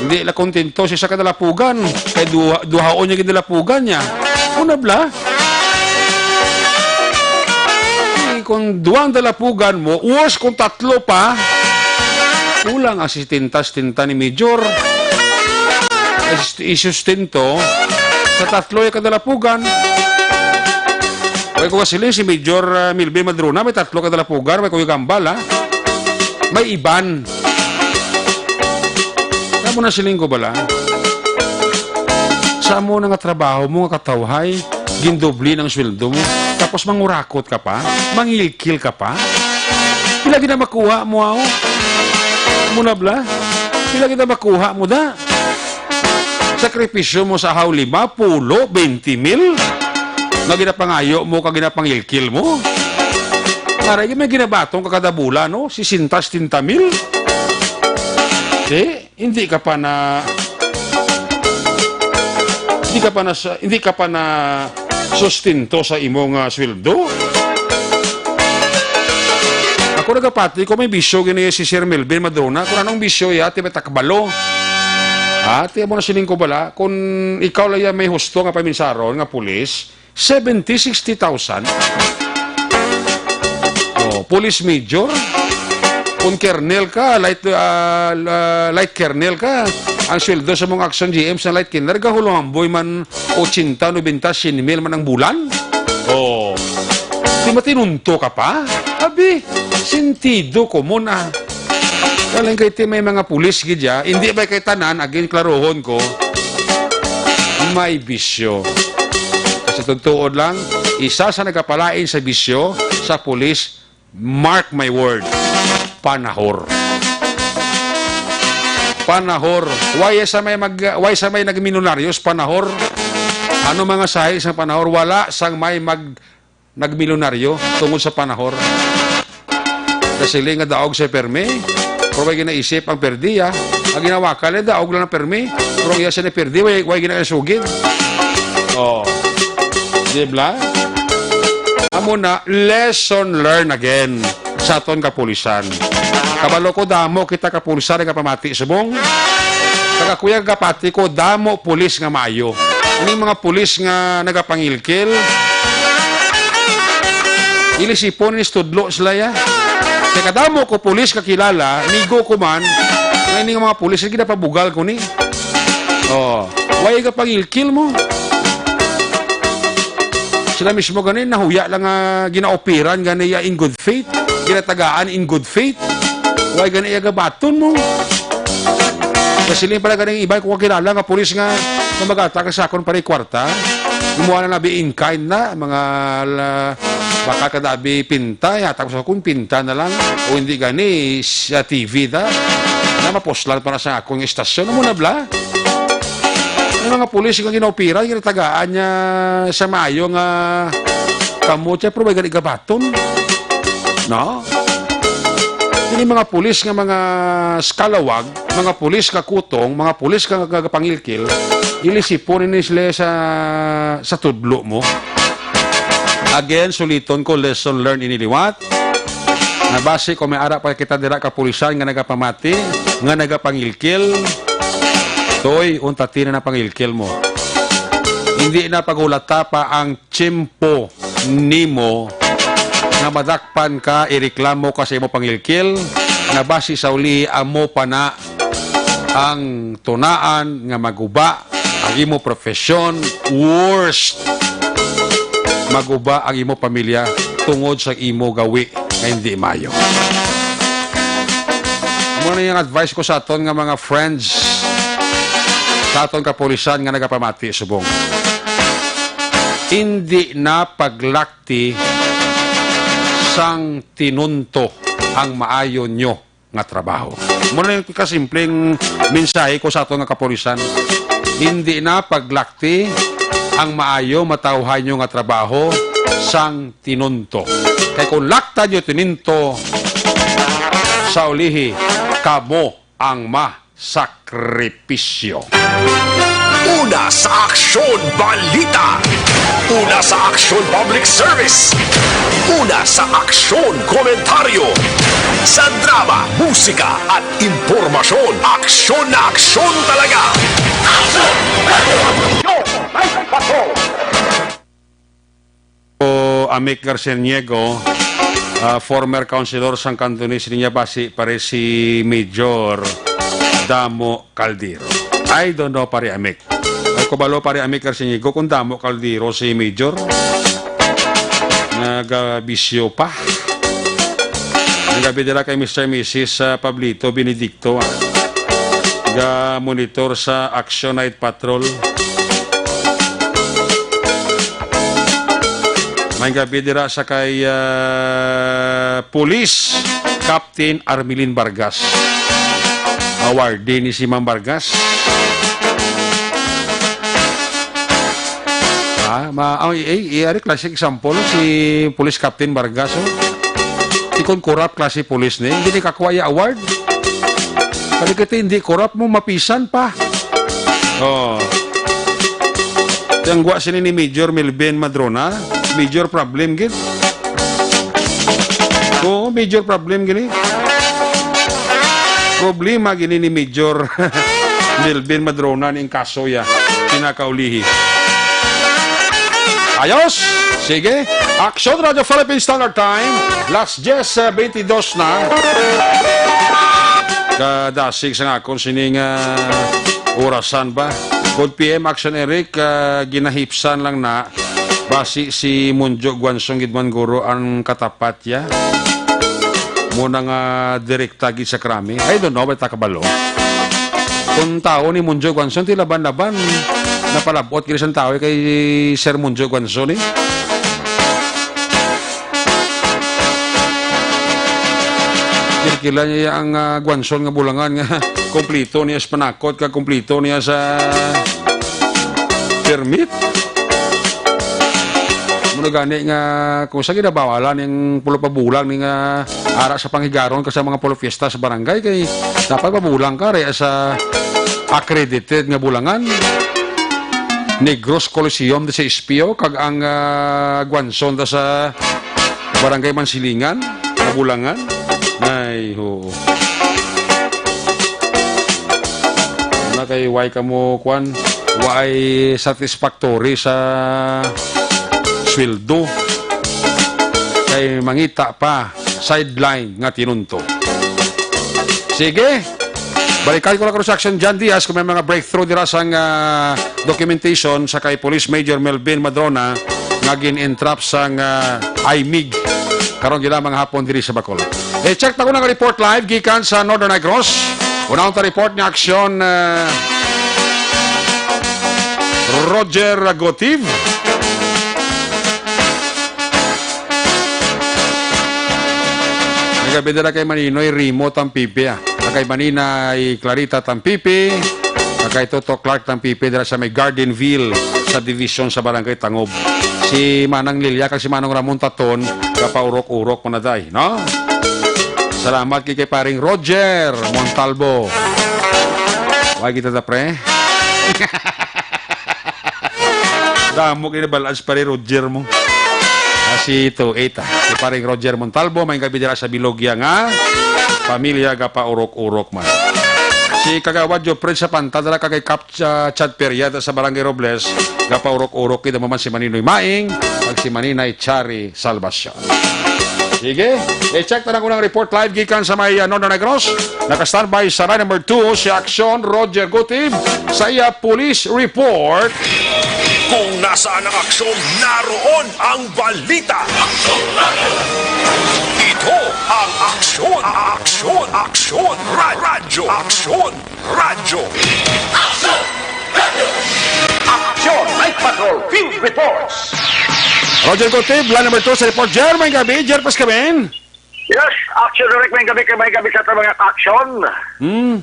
Hindi la kontento si isa ka dalapugan. Kay duha, duhaon niya gid dalapugan niya. Una bla? Eh, kung duwang dalapugan mo, worse kung tatlo pa, kulang ang sesenta, setenta ni Major. Ay, sust-, isustento sa tatlo yung kadalapugan. Way ko kasiling si Major, ah, Milvin Madrona, may tatlo kadalapugan, may Kuya Gambal, ha? May iban. Kamo na siling ko bala? Sa amo na nga trabaho mo nga katawhay, gindobli ng sweldo mo, tapos mangurakot ka pa, mangilkil ka pa. Pila gid ang makuha mo, aw? Muna bla? Pila gid ang makuha mo, da? Sakripisyo mo sa haw lima, pulo, twenty mil? Nga ginapangayo mo, kag ginapangilkil mo? Aray, may ginabaton ka kada bulan, no? Sisenta, setenta mil? Di, hindi ka pa na, hindi ka pa na, hindi ka pa na sustento sa imong, ah, sweldo? Ako nagapati ko may bisyo gini si Sir Melvin Madrona. Kung anong bisyo ya, ti may takbalo. Ha? Ti mo na siling ko bala, kung ikaw lang ya may husto nga paminsaron nga pulis, seventy, sixty thousand. Oh, police major. Kung kernel ka, light, ah, la-, light kernel ka, ang sweldo sa mga action G M sa light kernel, gahulong amboy man, ochenta, nobenta, sien mil man ang bulan. Oh. Di matinunto ka pa? Abi, sentido komon, ah. Galing kay ti may mga pulis gid ya, hindi ba kay tanan, again, klaruhon ko, may bisyo. Sa tugtuod lang, isa sa nagapalain sa bisyo sa pulis, mark my word, panahor. Panahor. Why sa may mag-, why sa may nagmilyonaryo sa panahor? Ano mga sahi sa panahor? Wala sang may mag-, nagmilyonaryo tungod sa panahor. Nasiling nga daog sa permi, pero way ginaisip ang perdi, ah. Ang ginawakan niya, daog lang ang permi, pero ang iya siya ni perdi, way, way ginasugid. Oh. Di ba? Amo na, lesson learned again sa aton kapulisan. Kabalo ko, damo kita kapulisan nga pamati subong. Kag ako ya gapati ko, damo pulis nga maayo. Ini mga pulis nga nagapangilkil, ilisipon ni studlo sila ya. Kay kadamo ko pulis kakilala, amigo ko man, nga ini nga mga pulis, ginapabugal ko ni. Oh, why ka pangilkil mo? Sila mismo gani, nahuya lang nga ginaopiran gani ya in good faith, ginatagaan in good faith. Why gani iya gabaton mo? Kasi lang pala ganing iba ko kakilala nga pulis nga mamagata ka sa akon para kwarta. Gumawa na labi in kind na, mga la, baka kadabi pinta, yata ko sa akon pinta na lang. O hindi gani, sa T V da. Na mapuslan para sa akong istasyon. Amo na bla? Ang mga pulis nga ginaopira, ginatagaan niya sa maayo nga kamo, siya, pero may gani gabaton. No? Ini mga pulis nga mga skalawag, mga pulis nga kutong, mga pulis nga, nga, nga pangilkil, ilisipon ini sila sa, sa tudlo mo. Again, suliton ko, lesson learned ini liwat. Nabasi ko may ara pa kita dira kapulisan nga nagapamati, nga nagapangilkil. Toy, untati na na pangilkil mo. Hindi na pagulata pa ang tiyempo nimo nga madakpan ka, ireklamo ka sa imo pangilkil, nga basi sa uli amo pa na ang tunaan nga maguba ang imo profesyon, worst, maguba ang imo pamilya tungod sa imo gawi nga hindi maayo. Amo na yung advice ko sa aton nga mga friends, sa aton kapulisan nga nagapamati subong. Hindi na paglakti sang tinunto ang maayo nyo nga trabaho. Muna yung kasimpleng mensahe ko sa aton nga kapulisan. Hindi na paglakti ang maayo matawhay nyo nga trabaho sang tinunto. Kay kung lakta nyo tininto, sa ulihi, kamo ang masakripisyo. Una sa aksyon, balita. Una sa aksyon, public service. Una sa aksyon, komentaryo. Sa drama, musika, at impormasyon, aksyon na aksyon talaga. Aksyon! Aksyon! Aksyon! O Amic Garciniego, ah, former councilor sang Cantonese, niya basi pare si Major Damo Caldero. I don't know, pare Amic. Ay, kubalo, pare Amic Garciniego, kung Damo Caldero si Major. Nagabisyo pa. Ang gabi dira kay Mister Missus, ah, Pablito Benedicto, ah. Ga-monitor sa Action Night Patrol. May gabi dira sa kay, ah, Police Captain Armelin Vargas. Award din ni si Ma'am Vargas. Ah, ma, oh, eh, eh, ari classic example si Police Captain Vargas, oh. Ikon corrupt klase police ni, hindi kakuha ya award. Kali kita hindi corrupt mo, mapisan pa. Oh. Yang gwa sini ni Major Melvin Madrona, major problem gid. Oo, major problem gini. Problema gini ni Major Melvin Madrona ning kaso ya. Pinakaulihi. Ayos! Sige. Action Radio Philippine Standard Time. Las diez, eh, veintidós na. Kadasig sa nga akon sining, ah, orasan ba? Good P M Action Eric, ah, ginahipsan lang na. Basi si Munjo Guansong gid man guro ang katapat ya. Mo na nga direkta gid sa krami. I don't know, basta kabalo. Kung tao ni Munjo Guansong, ti laban-laban. Napalabot gid sang tao kay Sir Munjo Guansong, eh. Kilkila niya ang, ah, Guansong nga bulangan nga kompleto niya sa panakot kag kompleto niya sa permit. Muna gani nga kung sa ginabawalan yung pulo pa bulang ni nga ara sa panghigaron ka sa mga pulo fiesta sa barangay kay dapat mabulang ka re sa accredited nga bulangan. Negros Coliseum sa Espio kag ang, ah, Guanzon da sa Barangay Mansilingan, Kabulangan. Ay, oo. Na kay why ka mo, kwan, why satisfactory sa sweldo. Kay mangita pa sideline nga tinunto. Sige. Balikan ko lang, Construction John Diaz, kung may mga breakthrough dira sang, ah, documentation sa kay Police Major Melvin Madrona nga gin-entrap sang, ah, I M I G karon gid mga hapon diri sa Bacolod. I-check ta ko ang report live gikan sa Northern Negros. Unahon ta report ni Aksyon, ah, Roger Gotiv. Nagabida na kay Maninoy Rimo Tampipi, ah. Kay Maninay Clarita Tampipi, kay Toto Clark Tampipi dira sa may Gardenville sa division sa Barangay Tangob. Si Manang Lilia kag si Manong Ramon Taton, kapaurok-urok mo na day, no? Salamat kay, kay paring Roger Montalbo. Why kita da, pre? Damo kini balance pa rin, Roger mo. Ah, si two eight, ah. Si paring Roger Montalbo, may gabi dira sa Bilogya nga pamilya gapaurok-urok man. Si Kagawad Jopred sa Panta, dala ka kay Kap, ah, Chad Periada sa Barangay Robles, gapaurok-urok kita man si Maninoy Maing, kag si Maninay Chari Salvacion. Sige, i-check na lang unang report live gikan sa may, ah, Northern Negros. Naka-standby sa line number two si Aksyon Roger Gutib sa iya police report. Kung nasaan ang aksyon, naroon ang balita. Ito ang Aksyon, Aksyon, Aksyon, Ra-, Radyo, Aksyon, Radyo. Aksyon! Night Patrol Field Reports. Roger Gutib, line number two sa report. Jer, may gabi. Jer, pas kami. Yes, Aksyon Rick, may gabi kay may gabi sa aton mga aksyon. Hmm.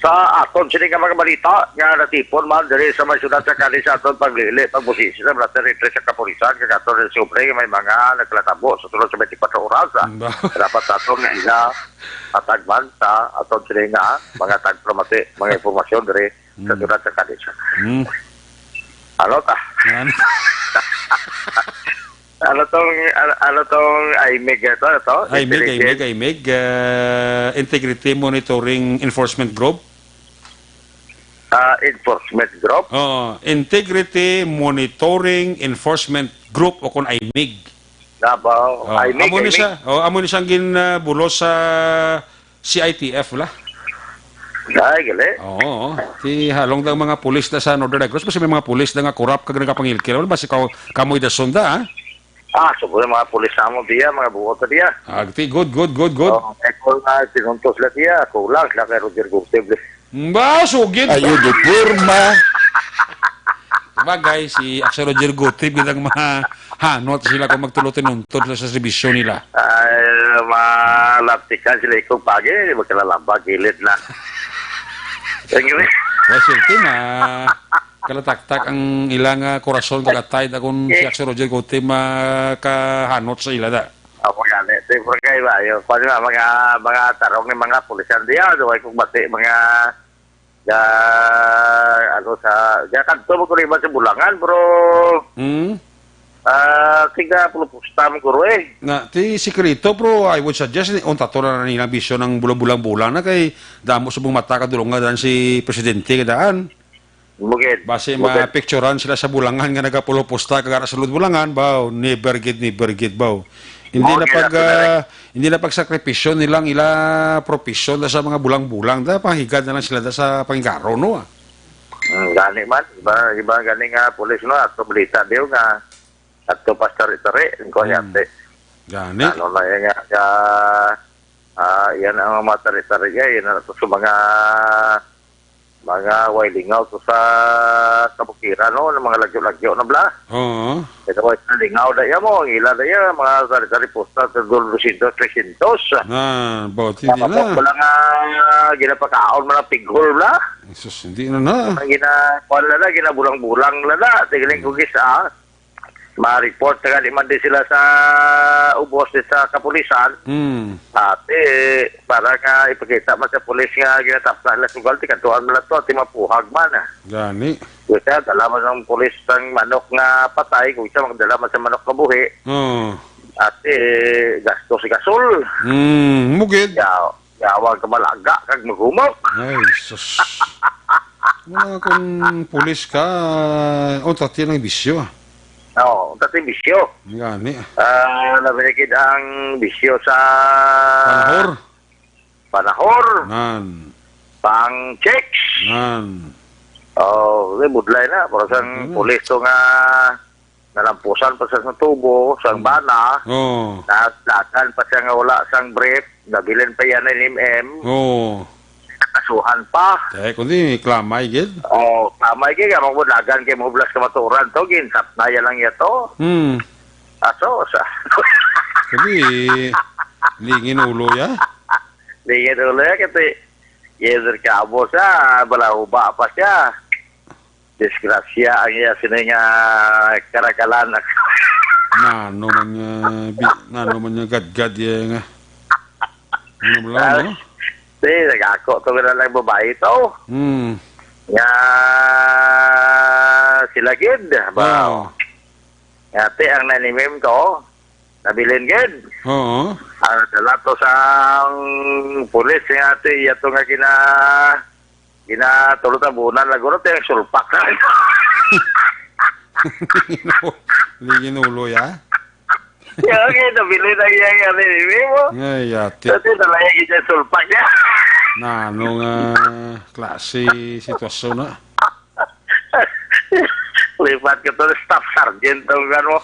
Sa aton sini nga mga balita nga natipon man diri sa may syudad sa Cadiz sa aton paglili, pagbusisi sa mga territory sa kapulisan, kag aton rin siyempre may mga naglatabo sa sunod sa twenty-four oras. Ba? Dapat sa aton nga ila atag man sa aton sini nga mga tagpramati, mga impormasyon diri sa Hmm. syudad sa Cadiz. Hmm. Ano ta? Ano? Ano tong, ano, ano tong I M I G ito? Ito? I M I G, I M I G, Intelligence? I M I G, ah, Integrity Monitoring Enforcement Group. Ah, enforcement group? Oh, Integrity Monitoring Enforcement Group o kon I M I G. Davao. Oh, I M I G, amo ni I M I G. Siya. Oh, amo ni siyang gin, ah, bulos sa C I T F la. Ay, gali. Oo. Ti halong dang mga pulis na sa Northern Negros, basi may mga pulis na nga korap kag nagapangilkil. Wala ba si kaw-, kamoy da sunda, ha? Ah, so mga pulis sa amo diya, mga buot na diya. Agti, good, good, good, good. Oh, eh, kung, ah, sinuntos sila diya, kulang sila kay Roger Gutib. Ba, sugid. Ayo, di porma. Bagay, si Aksyon Roger Gutib, kitang mahanot sila kung magtulo tinuntod sila sa serbisyo nila. Ay, malaptikan sila ikong pagi, magkalalamba, gilid na. Ang gini. Well, swerte na. Kalataktak ang ilang, ah, korason, kagatay na kung si Aksyon Roger Gutib makahanot sa ila da. Ako gani, siyempre kayo ba, yung, kung ano, mga, mga tarong ng mga pulisan diyan, duway kong bati, mga Ga, ano, sa, ga kadto mo ko iba sa Bulangan, bro. Hmm? Ah, tiga pulupusta mo ko, eh. Nga, ti sikreto, bro, I would suggest, ni, unta to na nilang bisyo ng bulang-bulang-bulang na kay damo sa mong mata kadulong nga dan si Presidente kadaan. Bukid. Base Bukid. Mapicturan sila sa Bulangan nga nagapulupusta kag ara sa Lud Bulangan, baw, never gid, never gid, baw. Hindi na pag, ah, hindi na pagsakripisyo nilang ila propisyon da sa mga bulang-bulang da, pahigad na lang sila da sa pangigaro, no, ah. Mm, gani man, iba, iba gani nga pulis, no, ato balita diyo nga ato pas tari-tari, ang kuha Mm. yate. Gani. Ano na yan nga, nga, ah, yan ang mga tari-tari, eh, yan ang sa mga mga way lingaw to sa kabukiran, no? Ng mga lagyo-lagyo na bla. Oo. Ito ko, lingaw na iya mo, ang ila na iya, mga sari-sari pusta, sa dosyentos, tresyentos. Ah, bauti di Tapos na. Wala nga, ginapakaon mo ng pighol bla. Jesus, hindi na na. Ang gina, kuwan na na, ginabulang-bulang na na. Tigiling ko gis, ah. Ma-report na gani man din sila sa ubos din sa kapulisan. Hmm. Ate, para nga ipakita man sa pulis nga ginatapsa nila sugal, ti kantuan man lang to, ti mapuhag man. Gani. Kasi dala man ang pulis sang manok nga patay, kung isa magdala man sa manok nga buhi. Oh. Ate, gastos gasol. Hmm, mugid. Yaw, yawa ka malaga, kag maghumok. Ay, sus. Wala kung pulis ka, o, tati ng bisyo. Oo, kasi bisyo. Gani. Ah, labi na gid ang bisyo sa Panahor. Panahor. Nan. Pang chicks. Nan. Oh, may budlay na. Para sang Ano? pulis to nga nalampusan pa sa, sa tubo, sang Hmm. bana, Oh. nagdagan pa siya nga wala sang brief, nabilin pa yan ng M M, Oh. nakasuhan pa. Eh, kundi klamay gid. Oh, tama, kaya nga, magbudagan kay mahublas ka maturan to, ginsap na yan lang yato. Hmm. Aso, sa. Kundi, lingin ulo ya. Lingin ulo ya, kasi, yes, sir, kamo sa, balahuba pa siya. Disgrasya ang iya sini nga karagalan. Nano man nga, bi-, nano man nga gadgad iya nga. Ano mo lang, Ah, no? Di, nagako to na lang babae to. Hmm. Nga sila gid, ba? Oo. Nga ti ang nanimim to, nabilin gid. Oo. Ang dala to sa pulis nga ti, yato nga gina-, ginatulot ang bunan, laguro ti ang sulpak na. Lingin ulo, ya? Ya, okay, nabilin ang iya nga nanimim mo. Ay, ate. Dati na lang yung isa sulpak niya. Na, ano nga klase sitwasyon na? Lipat ka to, staff sergeant, ang ano,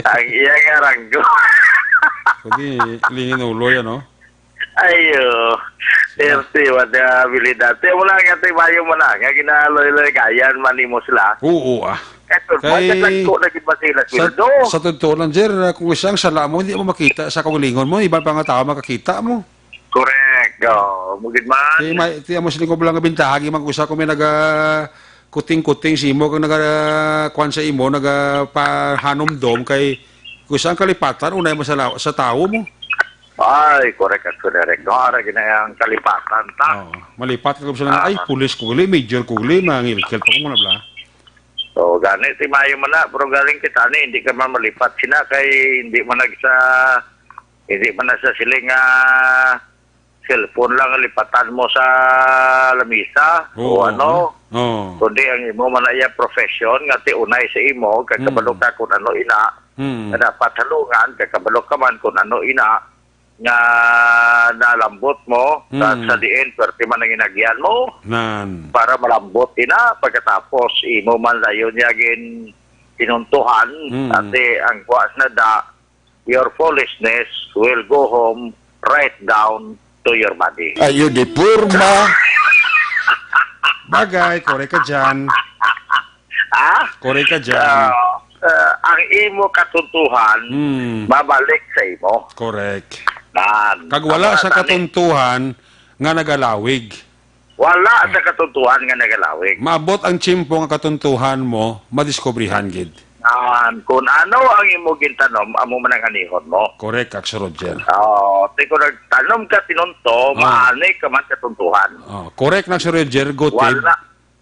ang iya nga ranggo. Kundi, lingin ulo yan, no? Ayo. Sige. Thirty, wala abilidad. Te, wala nga, te, bayo mo na. Nga ginaloy-loy, gayan, man nimo sila. Oo, ah. Eto, Kay, bakit lang ko naging masila sa, sweldo? Sa totoo lang, Jer, ah, kung isang sala mo, hindi mo makita sa kaugalingon mo, iban pa nga tao makakita mo. Correct. Oo, mugid man. Ti, may, ti, amo siling ko lang nga bintaha, gi man usa ko may naga kuting-kuting sa imo, kag naga, kuwan sa imo, naga pahanumdom kay kung saan kalipatan, unay mo sa, la-, sa tawo mo. Ay, correct, correct. No, ara gina ang kalipatan, ta. Oo. Malipat ka sa nga, "Ay, Ah. pulis ko gali, major ko gali, mangilkil pa ko muna, bla." So, gani, ti mayo man na, pero galing kita ni, hindi ka man malipat sina, kay hindi man nagsa, hindi man na sa siling nga cellphone lang lipatan mo sa lamisa Oo, o ano. Oo. Kundi ang imo man na iya profession nga ti unay sa imo, kay Mm. kabalo ka kung ano ina, Mm. nga dapat halungan, kay kabalo ka man kung ano ina, nga nalambot mo, sa, Mm. sa diin, swerte man ang inagyan mo, Nan. para malambot ina, pagkatapos imo man dayon niya gin tinuntuhan, Mm. ate, ang kuwas na da, your foolishness will go home right down to your body. Ayo di purma. Bagay, correct ka dyan. Ha? Correct ka dyan. Ah, ah, ang imo katuntuhan, Hmm. babalik sa imo. Correct. Nan. Kag wala Ang sa mga tani- katuntuhan nga nagalawig. Wala Ah. sa katuntuhan nga nagalawig. Maabot ang tiyempo nga katuntuhan mo, madiskubrihan gid. Nan, kung ano ang imo gintanom, amo man ang anihon mo. Correct, Ax Roger. Oh, ti kung nagtanom ka tinunto, Ah. maani ka man katuntuhan. Oh, correct na, Sir Roger. Gutid. Wala.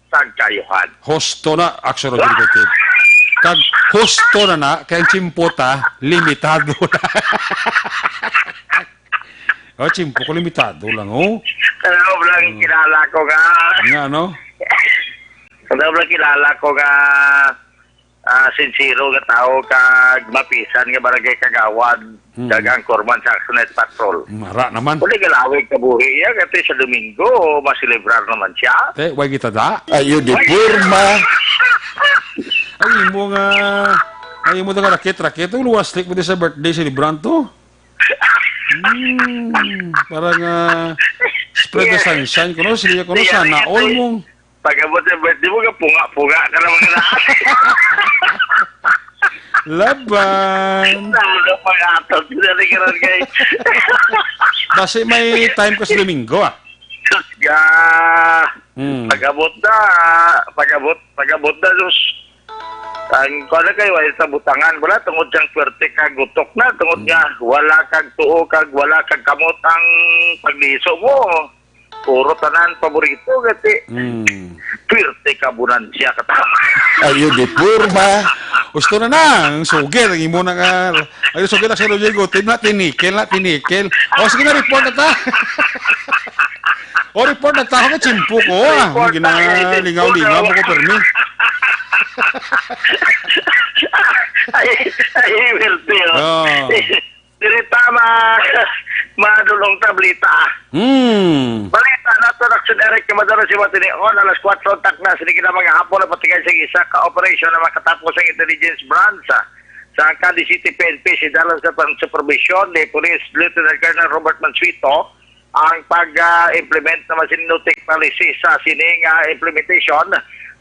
Sagkayuhan. Husto na, Ax Roger Gutid. Kag husto na na, kay ang tiyempo ta, limitado na. Oh, tiyempo ko, limitado lang, oh. Ano lang Oh. kilala ko nga. Nga, ano? Ano lang kilala ko nga, ah, sincero nga tao kag mapisan nga barangay kagawad, Hmm. kag anchorman sa Action Night Patrol. Mara naman. Kung galawig kabuhi iya, kati sa Domingo, maselebrar naman siya. Te, way kita da? Ayo di purma. Ay, imo nga, ay, imo nga rakit-rakit. Ang luwas, like mo di sa birthday celebrant to. Hmm, para nga spread the Yes. sunshine. Kuno, sila kuno, Yes, sana yes, all yes. mong Pag-abot sa birthday mo, kapunga-punga ka naman na. Laban. Lalo pag-atot. Dali ka rin kay Basi may time ka sa Domingo, ah. Sus ka. Hmm. Pag-abot na, pag-abot, pag-abot na, sus. Ang kuwan na kayo, ay sa butangan, wala, tungod siyang swerte ka, gutok na, tungod Hmm. nga, wala kag tuo, kag wala kag kamot ang pagdiso mo. Puro tanan paborito, gati. Hmm. Swerte ka, bunan siya, katawa. Ayo, di purma. Gusto na na, ang sugid, ang imo na nga, ang sugid na si Rodrigo, team na, tinikel na, tinikel. O, sige na, report na ta. O, report na ta, ako, chimpo ko, ah. Report Ang na, ginalingaw-lingaw report mo ko, na. permi. Ay, Wilty, oh. Oh. Diri ta ma-, madulong tablita. Hmm. Balita naton, Action Eric, nga madala si Matinion, alas kwatro takna, sini kita mga hapon na patigay sa isa ka operasyon na makatapos ang intelligence branch, ah, sa Cadiz City P N P, si dalan sa pang-, supervision ni Police Lieutenant Colonel Robert Mansueto ang pag-implement naman sa nutik policy sa sining, ah, implementation.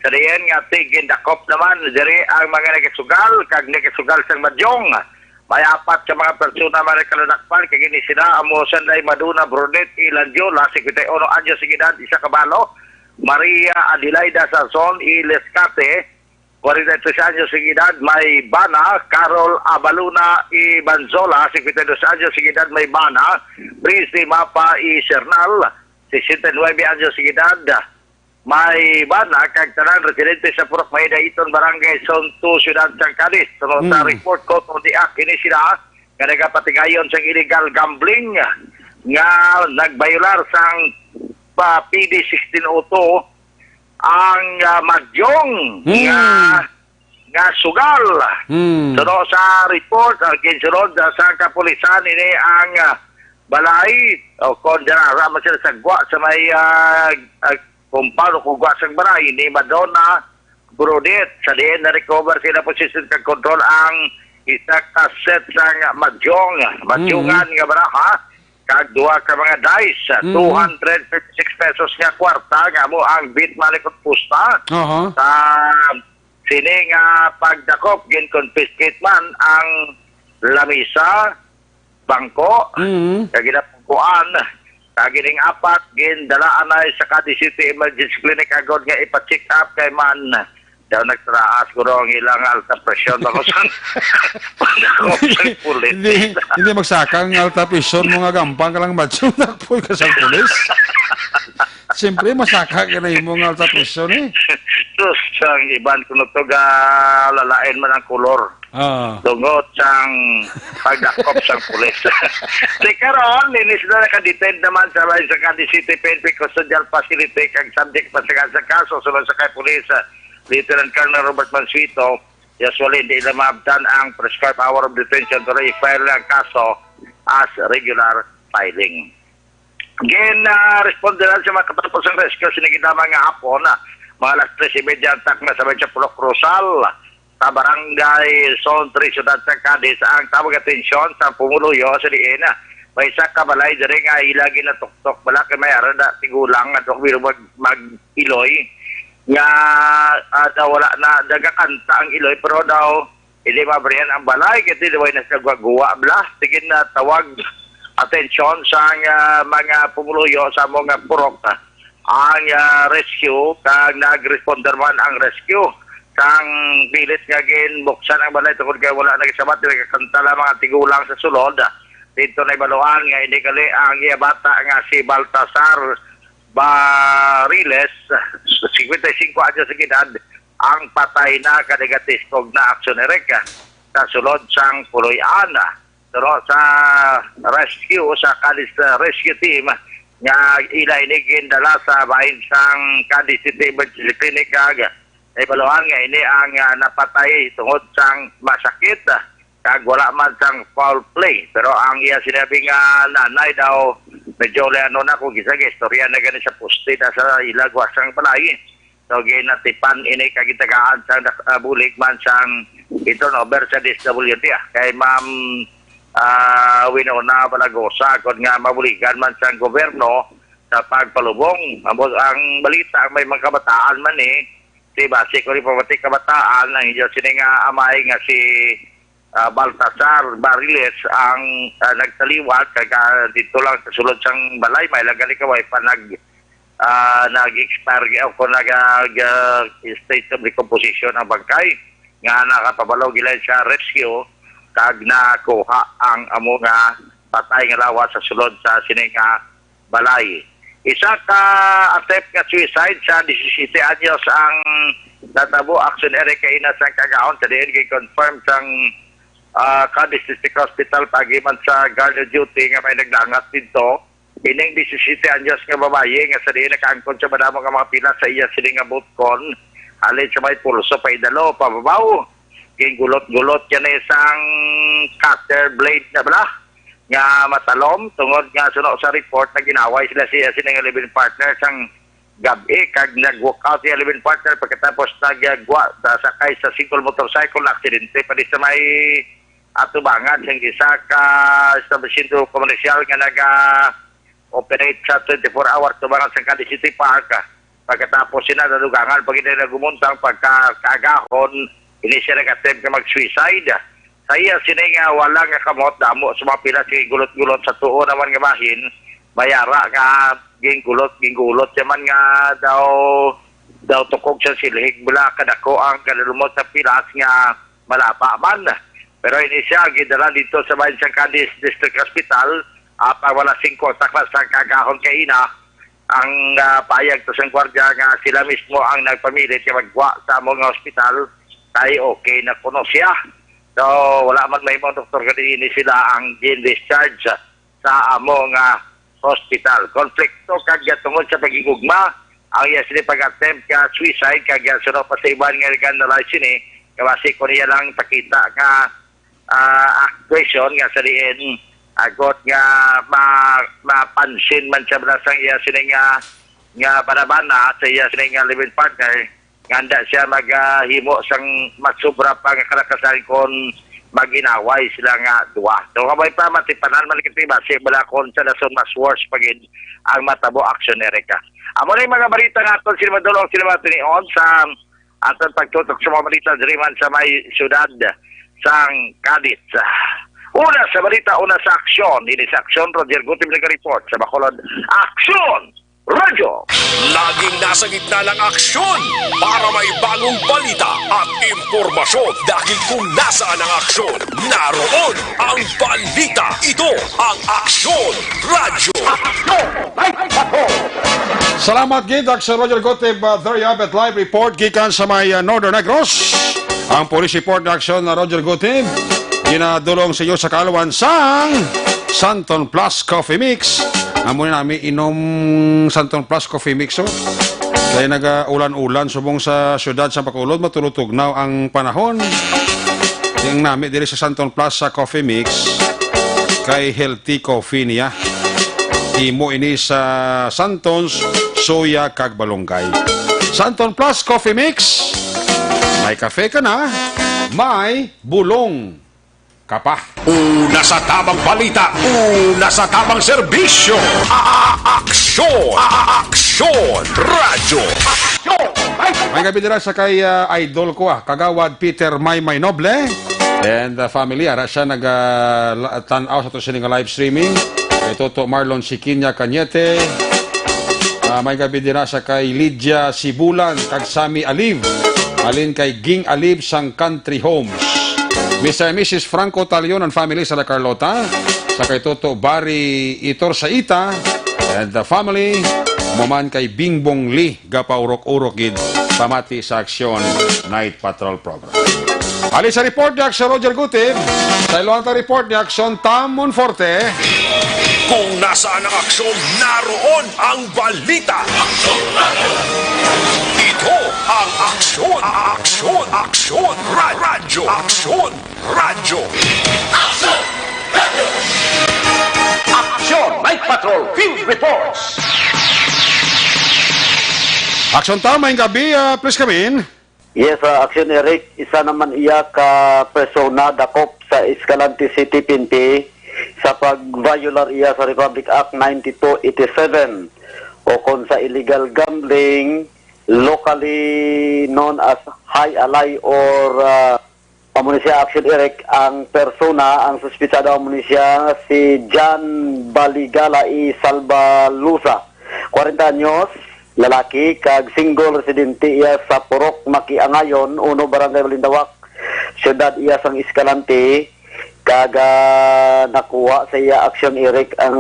Sa diin nga tigindakop naman diri ang mga nagasugal kag nagasugal sang madyong. May apat ka mga persona man nagkaladakpan, kag ini sila amo Sanday Maduna Brunet Ilandiola, singkwenta y uno anyos ang edad, isa ka balo, Maria Adelaida Sazon Ilescate, kwarenta y tres anyos ang edad, may bana, Carol Abaluna Ibanzola, singkwenta y dos anyos ang edad, may bana, Prince Mapa I Sernal, sesenta y nuebe anyos ang edad, may bana, kag tanan residente sa Purok Maydaiton, Barangay Sonto, Siyudad sang Cadiz. Sunod sa Hmm. report ko, tuon diak ini sila nga nagapatigayon sang illegal gambling nga nagbayular sang pa P D sixteen oh two ang, ah, madyong Hmm. nga, nga sugal. Hmm. Suno sa report, ah, ginsunod, ah, sa kapulisan ini ang, ah, balay o kon dira ra man sila sa gwa sa may, ah, ah, compound o gwa sang balay ni Madonna Brunet. Sa diin na-recover sila position kag control ang isa ka set sang madyong, madyungan nga baraha kag duha ka mga dice, Mm. two hundred fifty-six pesos nga kwarta nga amo ang bit money kag pusta. Aha. Sa sini nga pagdakop, gin-confiscate man ang lamisa, bangko, Mm. kag ginapungkuan. Kag ining apat, gindala anay sa Cadiz City Emergency Clinic agod nga ipa-check up kay man daw nagtaas kuno ang ilang alta presyon. Bako sang, bako sang pulis. Hindi, hindi magsaka ang alta presyon mo nga gampang ka lang macho, nakpul ka sa pulis. Siyempre, masaka ka na imo nga alta presyon, eh. Sus, sang iban kuno to ga lalain man ang kolor. Ah. Tungod sang pagdakop sang pulis. Sa karon, ini sila naka-detain naman sa, sa Cadiz City P N P Custodial Facility kag subject pa sa, sa kaso sulod sa kay Pulis, ah, Lieutenant Colonel Robert Mansueto. Usually, hindi nila maabtan ang prescribed hour of detention, pero i-file ang kaso as regular filing. Gin, ah, responderan sa mga katapos ang rescue sini gidama nga hapon, ah, mga alas tres y media ang takna sa may sa Pulok Rosal, sa barangay Zone three, Siyudad sa Cadiz, ang tawag atensyon sa pumuluyo sa diin, ah, may isa ka balay diri nga ila ginatuktok, bala kay may ara na tigulang nga daw mag, mag-iloy nga, ah, daw wala na, nagakanta ang iloy, pero daw hindi mabrihan ang balay, kay di daw na sa guwa-guwa, bala. Sige na tawag atensyon sa nga mga pumuluyo sa mga purok, ah, ang, ah, rescue, kag nag-responder man ang rescue. Sang pilit nga ginbuksan ang balay tungod kay wala nagisabat, nagakanta lamang ang tigulang sa sulod. Dito na ibaluan nga hindi kali ang iya bata nga si Baltasar Bariles, singkwenta y singko anyos ang edad, ang patay na kaniga tiskog na aksyon, Eric, sa sulod sang puloy-an. Pero sa rescue, sa Cadiz, uh, rescue team, nga ila ini gindala sa bahin sang Cadiz City Emergency Clinic, kag naibaluhan nga ini ang, uh, napatay tungod sang masakit, uh, kag wala man sang foul play. Pero ang iya sinabi nga nanay daw, medyo leano na kung kisa istorya na gani sa poste na sa ila guwasang balay. So, ginatipan ini kag gitagaan sang dak-, ah, bulig man sang i-turnover sa D S W D, ah, kay Ma'am, ah, Winona Balagosa, kon nga mabuligan man sang gobyerno sa pagpalubong. Amo ang balita, may mga kabataan man, eh. Di ba, si, kung ipamati kabataan, ang inyo sini nga amay nga si, ah, Baltasar Bariles ang, ah, nagtaliwat, kag, ah, dito lang sa sulod sang balay, may lang gali ka, way pa nag-, ah, nag-expire, o kung nag-, ah, state of decomposition ang bangkay, nga nakapabalaw gila sa rescue, kag nakuha ang amo nga patay nga lawas sa sulod sa sini nga balay. Isa ka attempt nga suicide sa disisiyete anyos ang natabo, Action Eric, kaina sa kagaon sa diin gi-confirm sang, ah, Cadiz District Hospital paagi man sa guard of duty nga may nagdangat didto. Ining disisiyete anyos nga babayi nga sa diin nakaangkon sa madamo nga mga pilas sa iya sini nga butkon, halin sa may pulso, paidalo, pababaw. gingulot-gulot yan isang cutter blade na bala nga matalom, tungod nga suno sa report, nag-inaway sila siya sini nga live-in partner sang gab-i, kag nag-walk out iya live-in partner pagkatapos nagagwa sa sakay sa single motorcycle na aksidente pa di sa may atubangan sang isa ka establishmento komersyal nga naga-operate sa twenty-four hours tubangan sa Cadiz City Park. Pagkatapos sina nadugangan pa gid nagumuntang pagka kaagahon, ini siya nag-attempt nga mag-suicide. Sa iya sini nga wala nga kamot, damo sa mga pilas nga gulot-gulot sa tuo naman nga bahin, mayara nga gingulot, gingulot siya man nga daw daw tukog sa silhig, mula kadako ang kadalumot sa pilas nga malaba man. Pero ini siya gidala dito sa bahin sang Cadiz District Hospital, ah, pag wala singko taklas sa kagahon kaina. Ang, ah, payag to sang gwardiya nga sila mismo ang nagpamilit nga magwa sa amo nga hospital, kay okay na kuno siya. So, wala man mahimo ang doktor kani ini sila ang gin-discharge sa amo nga hospital. Konflikto kag tungod sa paghigugma, ang iya sini pag-attempt nga suicide kag suno pa sa iban nga nag-analyze sini, nga basi ko niya lang pakita nga, ah, actuation nga sa diin agot nga ma-, mapansin man siya bala sang iya sini nga, nga banabana sa iya sini nga living partner, nga anda siya maghimo sang mas sobra pa nga kalakasan kon mag-inaway sila nga duwa. So, kabay pa, matipanan man kita basi bala kon sa dason mas worse pa gid ang matabo, Action Erica. Amo na yung mga balita nga aton sila madulong sila mga tinion sa aton pagtutok sa mga balita diri man sa may syudad sang Cadiz. Una sa balita, una sa aksyon, ini sa aksyon, Roger Gutim nag-report sa Bacolod. Aksyon! Radyo. Laging nasa gitna ng aksyon para may bagong balita at impormasyon. Dahil kung nasaan ang aksyon, naroon ang balita. Ito ang Aksyon Radyo. Salamat gid, Aksyon Roger Gutib, uh, there you have it, live report gikan sa may, uh, Northern Negros. Ang police report ni Aksyon na Roger Gutib, ginadulong sa iyo sa kaalwan sang Santon Plus Coffee Mix. Amo na nami inom Santon Plus Coffee Mix, oh. Kaya nag-ulan-ulan subong sa syudad sa Bacolod, matulutugnaw ang panahon. Ang nami diri sa Santon Plus sa Coffee Mix, kay healthy coffee niya. Imo ini sa Santons, Suya, kag Balunggay. Santon Plus Coffee Mix. May kafe ka na, may bulong ka pa. Una sa tamang balita, una sa tamang serbisyo. A-, a-, aksyon, a-, a-, aksyon, radyo. Aksyon! May gabi dira sa kay, ah, idol ko, ah, Kagawad Peter May May Noble and, ah, family. Ara siya nag, ah, la-, tan-aw sa to sini nga live streaming. Kay Toto Marlon Sikinya Cañete. Ah, may gabi dira sa kay Lydia Sibulan kag Sammy Alib. Halin kay Ging Alib sang Country Homes. Mister and Missus Franco Talion and family sa La Carlota. Sa kay Toto Barry Itor Saita and the family. Maman kay Bingbong Lee, gapaurok-urok gid pamati sa Aksyon Night Patrol Program. Ali sa report ni Aksyon Roger Gutib, sa iluhang report ni Aksyon Tam Monforte. Kung nasaan ang aksyon, naroon ang balita. Ito ang Aksyon, Aksyon, Aksyon, Ra-, Radyo, Aksyon, Radyo. Aksyon Night Patrol Field Reports. Aksyon Tam, maayong gabi, ah, please come in. Yes, ah, Aksyon Eric, isa naman iya ka persona dakop sa Escalante City, P N P, sa pag-violar iya sa Republic Act ninety-two eighty-seven, o kung sa illegal gambling, locally known as jai alai or, ah, amo ni siya, Aksyon Eric, ang persona, ang suspitsado amo ni siya si John Baligala y Salvalusa, kwarenta anyos, lalaki, kag single, residente iya sa Purok Makiangayon, uno, Barangay Balintawak, siyudad iya sang Escalante, kag, ah, nakuha sa iya, Aksyon Eric, ang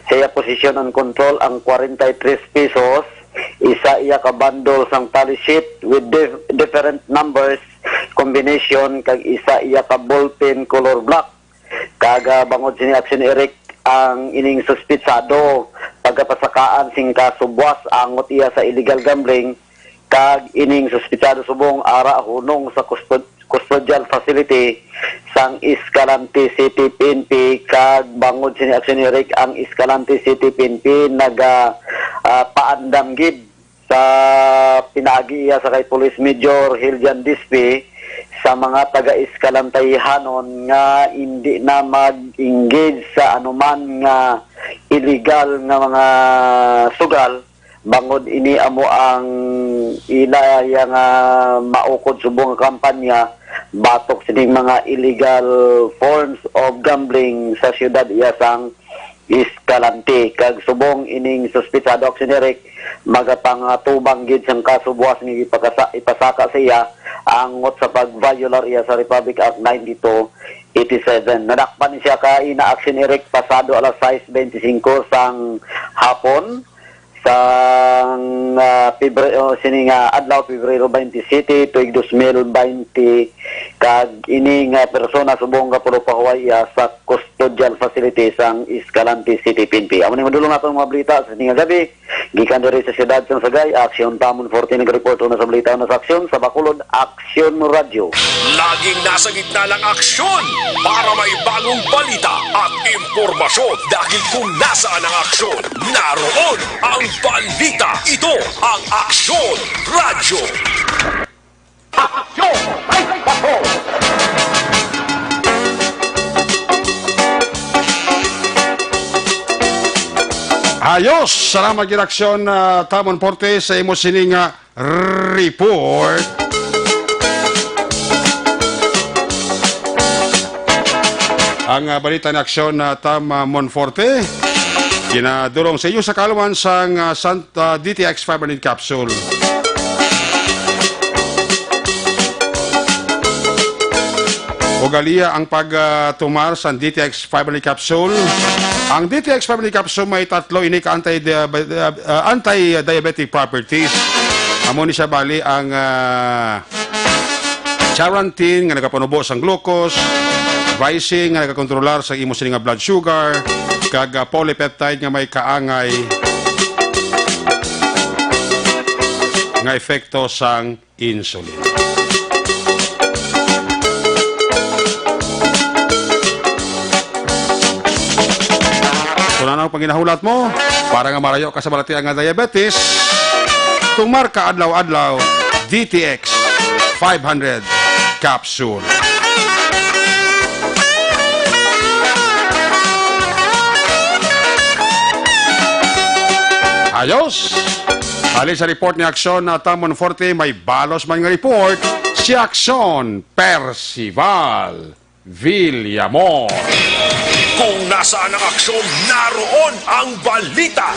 sa iya possession and control ang forty-three pesos, isa iya ka bundle sang tally sheet with dif-, different numbers combination, kag isa iya ka ballpen color black. Kag, ah, bangod sini, Aksyon Eric, ang ining suspitsado pagkapasakaan sing kaso buas angot iya sa illegal gambling, kag ining suspitsado subong ara hunong sa kustod-, custodial facility sang Escalante City P N P, kag bangod sini, Aksyon Eric, ang Escalante City P N P naga, ah, paandam gid sa pinaagi iya sa kay Police Major Hiljan Dispe sa mga taga-Escalantehanon nga indi na mag-engage sa anuman nga illegal nga mga sugal, bangod ini amo ang ila iya nga maukod subong nga kampanya batok sining mga illegal forms of gambling sa siyudad iya sang Escalante. Kag subong ining suspitsado, Aksyon Eric, magapangatubang gid sang kaso buwas nga ipakasa-, ipasaka sa iya angot sa pag-violar iya sa Republic Act ninety-two eighty-seven. Nadakpan ni siya kaina, Aksyon Eric, pasado alas sais bente singko sang hapon sang, ah, Pebre-, oh, sini nga adlaw, Pebrero twenty-seven, tuig dos mil twenty, kag ini nga persona subong nga pulo pahuway iya sa custodial facility sang Escalante City P N P. Amo ni madulong naton mga balita sa sini nga gabi, gikan diri sa siyudad sang Sagay, Aksyon Tamon Forte nagreport. Una sa balita, una sa aksyon, sa Bacolod, Aksyon Radyo. Laging nasa gitna ng aksyon para may bagong balita at impormasyon. Dahil kung nasaan ang aksyon, naroon ang balita. Ito ang Aksyon Radyo. Aksyon! Ay, patrol! Ayos! Salamat gid, Aksyon, ah, Tamon Forte, sa imo sining, ah, report. Ang, ah, balita ni Aksyon, ah, Tam, ah, Monforte, ginadulong sa iyo sa kaluman sang, ah, Sant-, ah, D T X five hundred capsule. Ug aliya ang pag, ah, tumar sang D T X five hundred capsule. Ang D T X five hundred capsule may tatlo ini ka anti-dia-, ah, anti-diabetic properties. Amo ni siya bali ang, ah, charantin nga nagapanubo sang glucose, glycine nga nagakontrolar sa imo sini nga blood sugar, kag, ah, polypeptide nga may kaangay nga epekto sang insulin. Kung ano ang panginahulat mo, para nga marayo ka sa balatian nga diabetes, tumar ka adlaw-adlaw D T X five hundred capsule. Ayos! Halin sa report ni Aksyon, ah, Tamon Forte, may balos man nga report si Aksyon Percival Villamor. Kung nasaan ang aksyon, naroon ang balita.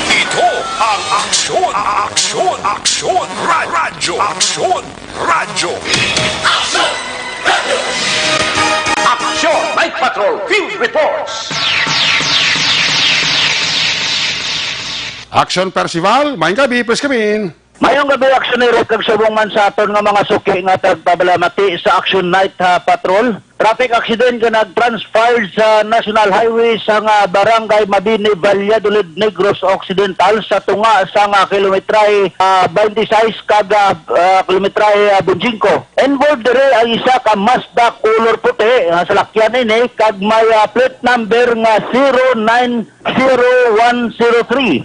Ito ang Aksyon, Aksyon, Aksyon, Ra-, Radyo, Aksyon Radyo. Aksyon! Night Patrol Field Reports. Aksyon Percival, maayong gabi, please come in. Mayong gabi, Aksyon Eric, kag subong man sa aton nga mga suki nga tagpabalamati sa Action Night, ha, Patrol. Traffic accident nga nag-transpire sa National Highway sa nga Barangay Mabini, Valladolid, Negros Occidental sa tunga sa nga kilometrahe, ah, twenty-six kag, ah, ah, kilometrahe, ah, twenty-five. Involved diri ang isa ka Mazda color puti, ah, salakyan ini kag may, ah, plate number nga zero nine zero one zero three.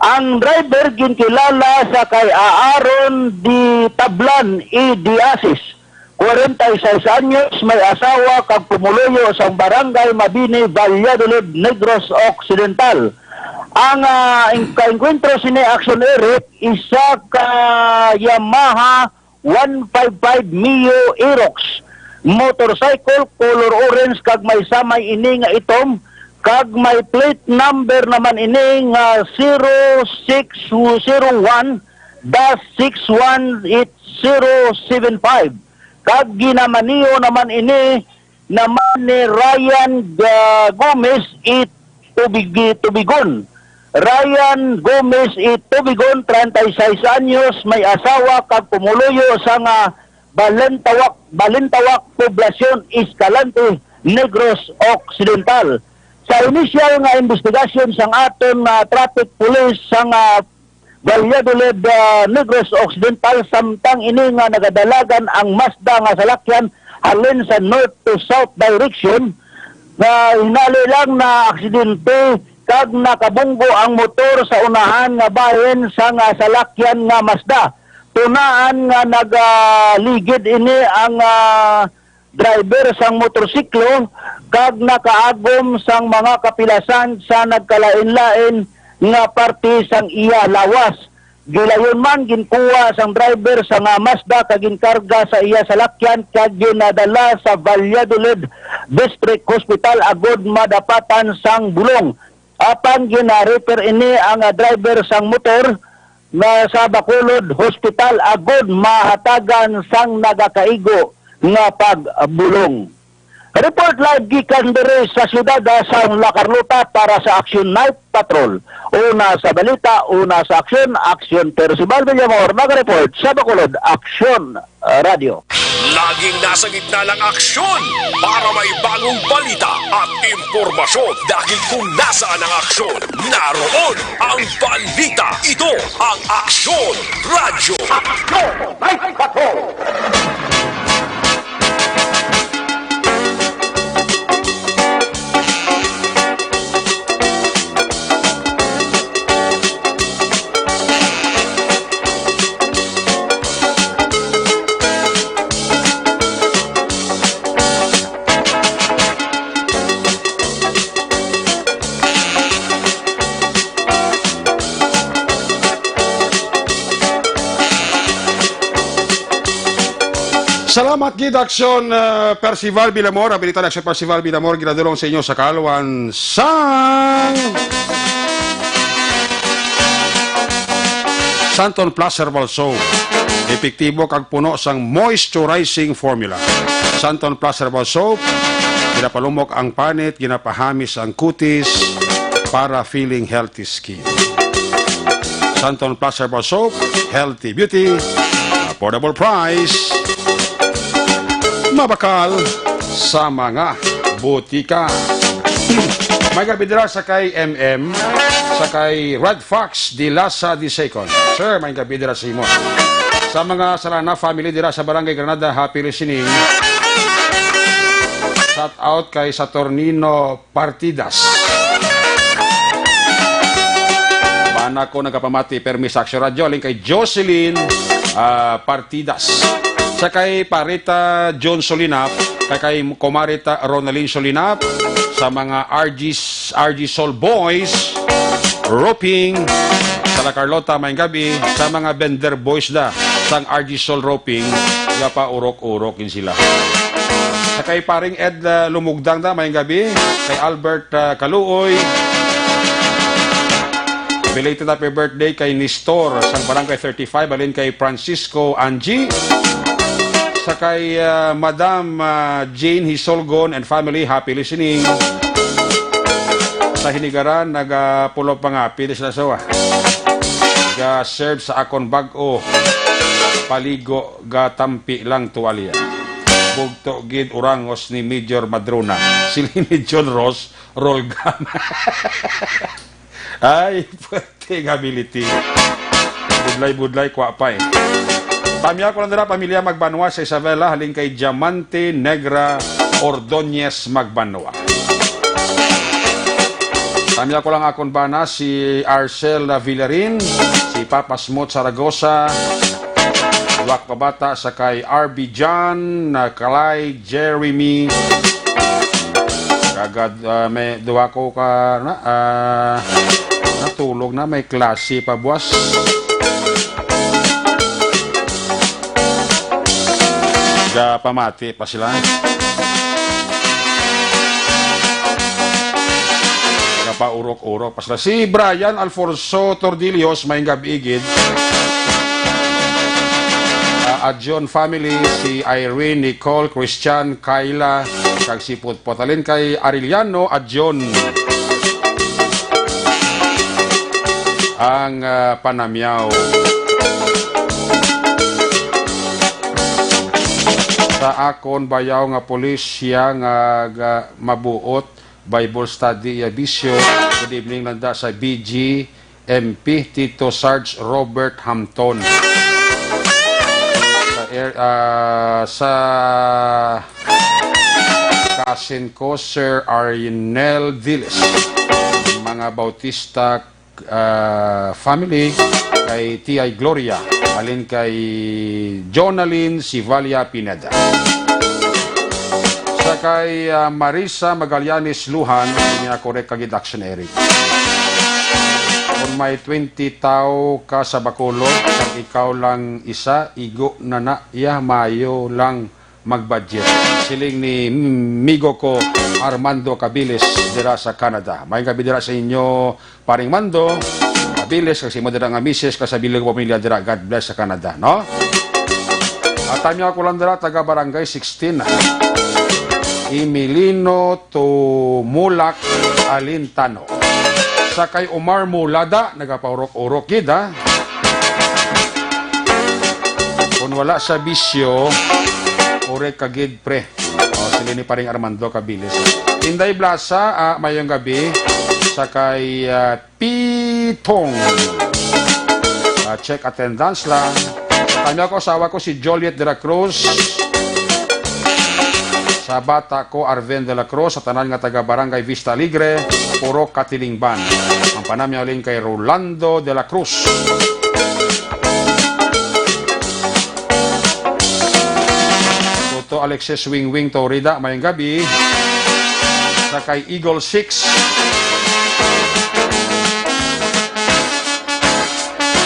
Ang driver ginkilala sa kay Aaron D. Tablan, E. Diasis, kwarenta y seis anyos, may asawa kag pumuluyo sa Barangay Mabini, Valladolid, Negros Occidental. Ang, ah, ing-, kaengkwentro sini, Action Eric, isa ka Yamaha one five five Mio Aerox, motorcycle color orange kag may samay ini nga itom, kag may plate number naman ini nga zero six zero one dash six one eight zero seven five, kag ginamaneho naman ini naman ni Ryan Ga-, Gomez, i Tubig-, Tubigon. Ryan Gomez, i Tubigon, treinta y seis anyos, may asawa kag pumuluyo sa nga Balintawak, Balintawak, Poblacion Escalante, Negros Occidental. Sa inisyal nga investigasyon sang aton nga traffic police sa nga Valladolid, ah, Negros Occidental, samtang ini nga nagadalagan ang Mazda nga salakyan halin sa north to south direction, nga hinali lang na aksidente kag nakabunggo ang motor sa unahan nga bahin sang, ah, salakyan nga Mazda. Tunaan nga nagaligid ini ang, ah, driver sang motorsiklo kag nakaagom sang mga kapilasan sa nagkalain-lain nga parte sang iya lawas. Gilayon man, ginkuha sang driver sa nga Mazda kag ginkarga sa iya salakyan kag ginadala sa Valladolid District Hospital agud madapatan sang bulong. Apan gina-refer ini ang, ah, driver sang motor nga sa Bacolod Hospital agud mahatagan sang nagakaigo nga pagbulong. Report live gikan diri sa siyudad, ah, sang La Carlota para sa Action Night Patrol. Una sa balita, una sa aksyon, Aksyon. Percival Villamor, nag-report sa Bacolod, Aksyon, ah, Radyo. Laging nasa gitna ng aksyon para may bagong balita at impormasyon. Dahil kung nasaan ang aksyon, naroon ang balita. Ito ang Aksyon Radyo. Aksyon Night Patrol! Salamat gid, Aksyon, uh, Percival Villamor. Ang balita ni Aksyon Percival Villamor ginadulong sa inyo sa kaalwan sang Santon Plus Herbal Soap. Epektibo kag puno sang moisturizing formula. Santon Plus Herbal Soap, ginapalumok ang panit, ginapahamis ang kutis para feeling healthy skin. Santon Plus Herbal Soap, healthy beauty, affordable price. Mabakal sa mga butika. Maayong gab-i dira sa kay M M, sa kay Red Fox de Lasa the second. Sir, maayong gab-i dira sa imo. Sa mga Salana family dira sa Barangay Granada, happy listening. Shout out kay Saturnino Partidas. Bana ko nagapamati permi sa Aksyon Radyo, halin kay Jocelyn, ah, Partidas. Sa kay Parita John Solinap, kay, kay Kumarita Ronaldin Solinap, sa mga R G, R G Soul Boys, Roping, sa La Carlota, maayong gab-i, sa mga vendor boys da, sang R G Soul Roping, ya pa urok-urok gid sila. Sa kay paring Ed, ah, Lumugdang da, maayong gab-i, kay Albert, ah, Kaluoy, belated happy birthday kay Nestor, sang Barangay thirty-five, halin kay Francisco Angie. Sa kay, ah, Madam, ah, Jane Hisolgon and family, happy listening. Sa Hinigaran, nagapulop mga pili sila sawa. Ga-serve sa akon bag-o, paligo, gatampi lang tuwalya. Bugto gid urangos ni Major Madrona, si Lini John Ross, Rolgan. Ay, pwerte nga ability. Budlay-budlay, kwa pa eh. Pamilya ko lang dira, pamilya Magbanwa sa Isabela, halin kay Diamante Negra Ordonez Magbanwa. Pamilya ko lang akon bana, si Arcel Villarin, si Papa Smooth Saragosa, Wak Pabata, sa kay R B John, na Kalay, Jeremy. Kagad, ah, may duha ko ka, na, ah, natulog na, may klase pa buwas. Ga pamati pa sila. Ga paurok-urok pa sila. Si Brian Alfonso Tordillos, may gab-i gid. Ah, Adyon family, si Irene, Nicole, Christian, Kyla, kag si Putput. Halin kay Arellano Adyon ang, ah, panamyaw. Sa akon bayaw nga pulis siya nga ga-, mabuot, Bible study, iya bisyo. Good evening, landa sa B G. M P, Tito Sarge Robert Hampton. Sa, air- ah, sa cousin ko, Sir Arnel Diles. Mga Bautista, ah, family, kay T I Gloria, halin kay Jonalyn Sivalia Pineda. Sa kay, ah, Marisa Magallanes Luhan, niya correct kag Action Eric. Kung may twenty tao ka sa Bacolod, kag ikaw lang isa, igo na na, ya, mayo lang mag-budget. Siling ni migo ko, Armando Cabilis, dira sa Canada. May gabi dira sa inyo, Paring Mando Cabilis, kag si mo dira nga misis, kag sa bilog pamilya dira. God bless sa Canada, no? At tanyo ako lang dira, taga Barangay sixteen, Emilino Tumulak Alintano. Sa kay Omar Mulada, nagapaurok-urok gid, ha? Kung wala sa bisyo, ore ka gid, pre. O, sila ni Paring Armando Cabilis. Inday Blasa, ah, mayong gabi. Sa kay, ah, Pitong. Ah, check attendance lang. Kami ako, asawa ko si Juliet de la Cruz. Sa bata ko, Arven de la Cruz, sa tanan nga taga Barangay Vista Alegre, Purok Katilingban. Ang panamyaw halin kay Rolando de la Cruz. Toto Alexis Wingwing Torida, mayong gabi. Sa kay Eagle six.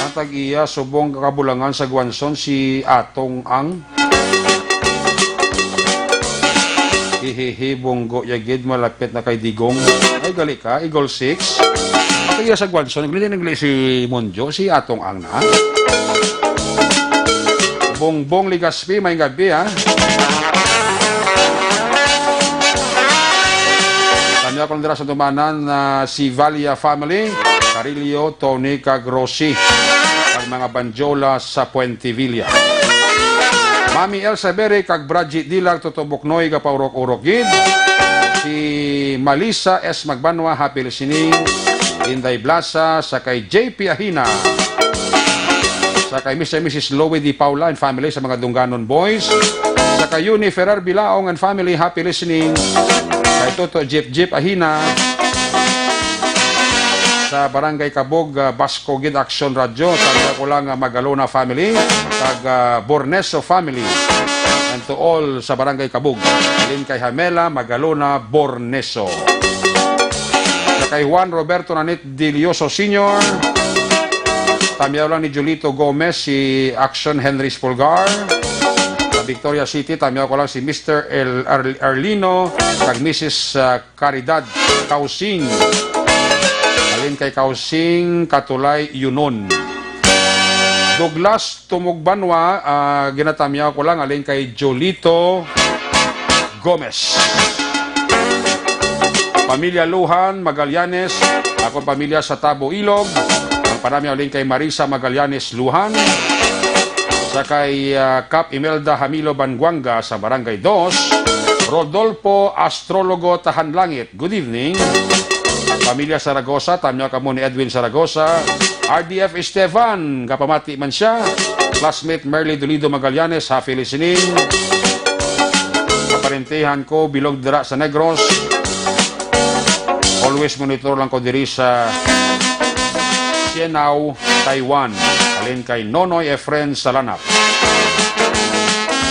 Ang tag-iya subong kabulangan sa Guanzon, si Atong Ang. Hihihi, bunggo, yagid, malapit na kay Digong. Ay, gali ka, Eagle six. Ang tag-iya sa Guanzon, nagli, nagli si Monjo, si Atong Ang na. Bongbong Ligaspi, may gabi, ha? Kami ako dira sa Tumanan, ah, si Valia family, Carillo, Tony, kag Rosie, ang mga Banjola sa Puente Villa. Mami Elsa Berry kag Bradji Dilag, Toto Buknoy, gapaurok-urok gid. Si Malisa S. Magbanwa, happy listening. Inday Blasa, sa kay J P Ahina. Sa kay Mister and Missus Louie D. Paula and family, sa mga Dungganon Boys. Sa kay Yuni Ferrer Bilaong and family, happy listening. Kay Toto Jeep Jeep Ahina. Sa Barangay Kabog, ah, Basco gid Action Radio. Tanda ko lang, ah, Magalona family, kag, ah, Borneso family. And to all sa Barangay Kabog. Halin kay Hamela, Magalona, Borneso. Sa kay Juan Roberto Nanit Dilioso Senior. Tamyaw lang ni Julito Gomez, si Action Henry Spulgar. Sa Victoria City, tamyaw ko lang si Mister El Ar-, Arlino, kag Missus, ah, Caridad Kausing. Halin kay Kausing, Katulay, Yunon. Douglas Tumugbanwa, ah, ginatamyaw ko lang, halin kay Jolito Gomez. Pamilya Luhan, Magallanes, akon pamilya sa Tabo, Ilog. Ang panamyaw halin kay Marisa Magallanes Luhan. Sa kay, ah, Kap Imelda Hamilo Banguanga sa Barangay Dos. Rodolfo Astrologo Tahanlangit, good evening. Pamilya Saragosa, tamyaw kamo ni Edwin Saragosa. R D F Esteban, gapamati man siya. Classmate Merly Dolido Magallanes, happy listening. Kaparentehan ko, bilog dira sa Negros. Always monitor lang ko diri sa Sienao, Taiwan. Halin kay Nonoy Efren Salanap.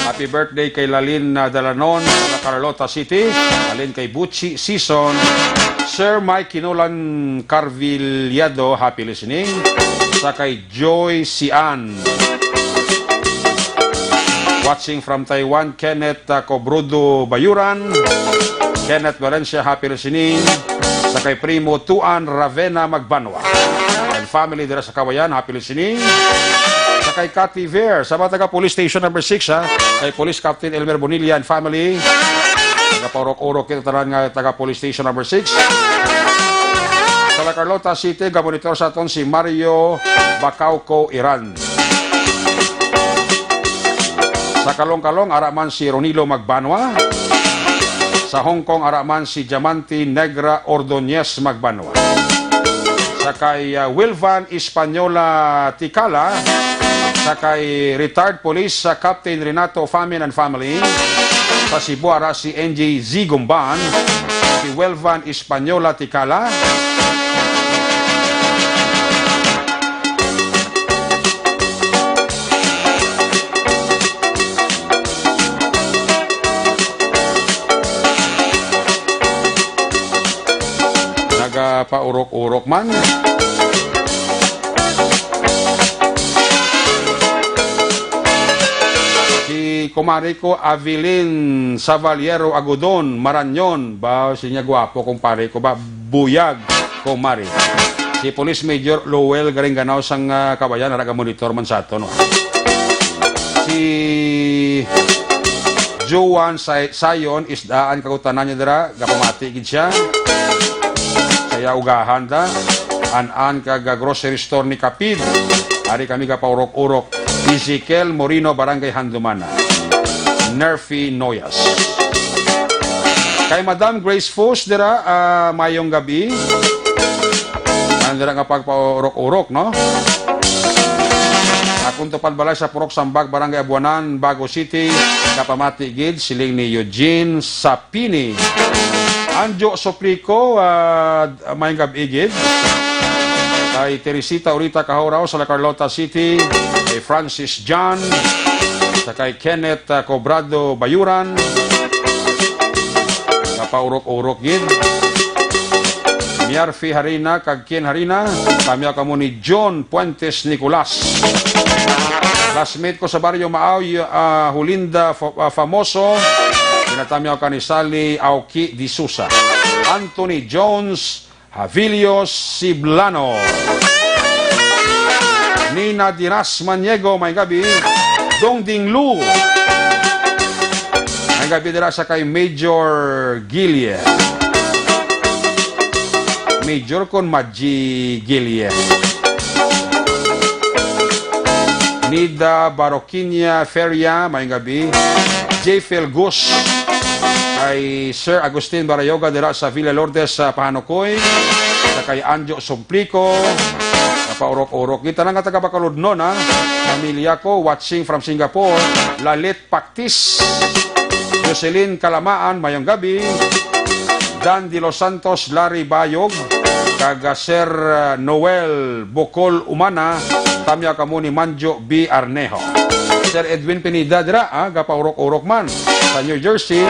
Happy birthday kay Lalin, ah, Dalanon sa Carlota City. Halin kay Buchi Season. Sir Mike Kinulan Carvillado, happy listening. Sa kay Joy Sian. Watching from Taiwan, Kenneth, ah, Cobrudo Bayuran. Kenneth Valencia, happy listening. Sa kay Primo Tuan Ravena Magbanwa and family dira sa Kawayan, happy listening. Sa kay Cathy Ver, sa mga taga Police Station number six, ha, kay Police Captain Elmer Bonilla and family. Nagapaurok-urok kita tanan nga taga Police Station number six. Sa La Carlota City, gabonitor sa aton si Mario Bacauco Iran. Sa Kalong-Kalong, ara man si Ronilo Magbanwa. Sa Hong Kong, ara man si Diamante Negra Ordonez Magbanwa. sa kay, ah, Wilvan Española Ticala, sa kay retired police, ah, Captain Renato Famin and family, sa Cebu ara si N J Z Gumban, si Wilvan Española Ticala. Nagapaurok-urok man. Si kumare ko, Avilin Savaliero Agudon, Maranyon. Ba, siya gwapo, kumpare ko ba? Buyag, kumare. Si Police Major Lowell Garinganaw sang, ah, Kawayan, naraga monitor man sa ato, no? Si Juan Say-, Sayon, Isdaan, kagutanan niya dira, gapamati gid siya. Saya ugahan ta. An-an kag, ah, grocery store ni Kapid. Ari kami gapaurok-urok. Ezekiel Moreno, Barangay Handumana. Nerfy Noyas. Kay Madam Grace Fus dira, ah, mayong gabi. Ang dira nga pagpaurok-urok, no? Akong tupad balay sa Purok Sambag, Barangay Abuanan, Bago City. Kapamati gid, siling ni Eugene Sapini. Anjo Suplico, ah, mayong gabi gid. Kay Teresita Urita Kahuraw sa La Carlota City, kay Francis John, sa kay Kenneth, ah, Cobrado Bayuran. Napaurok-urok gid. Miarfi Harina kag Ken Harina, kami kamo ni John Puentes Nicolas. Classmate ko sa Baryo Maaw, y-, ah, Hulinda Fa-, ah, Famoso, ginatamyaw ka ni Sally Aoki D'Souza. Anthony Jones, Javilio Siblano. Nina Dinas Maniego, may gabi. Dong Ding Lu. May gabi dira sa kay Major Gilie. Major kon Maji Gilie. Nida Baroquinia Feria, may gabi. J Phil Gus. Kay Sir Agustin Barayoga dira sa Villa Lourdes sa Pahanukoy. Sa kay Anjo Sumplico. Napaurok-urok. Kita na nga taga Bacolod nun, ha. Pamilya ko, watching from Singapore. Lalit Paktis. Jocelyn Kalamaan, mayong gabi. Dan de los Santos, Larry Bayog, kag, ah, Sir, ah, Noel Bocol Umana, tamya kamo ni Manjo B. Arnejo. Sir Edwin Pineda dira, ah, gapaurok-urok man. Sa New Jersey,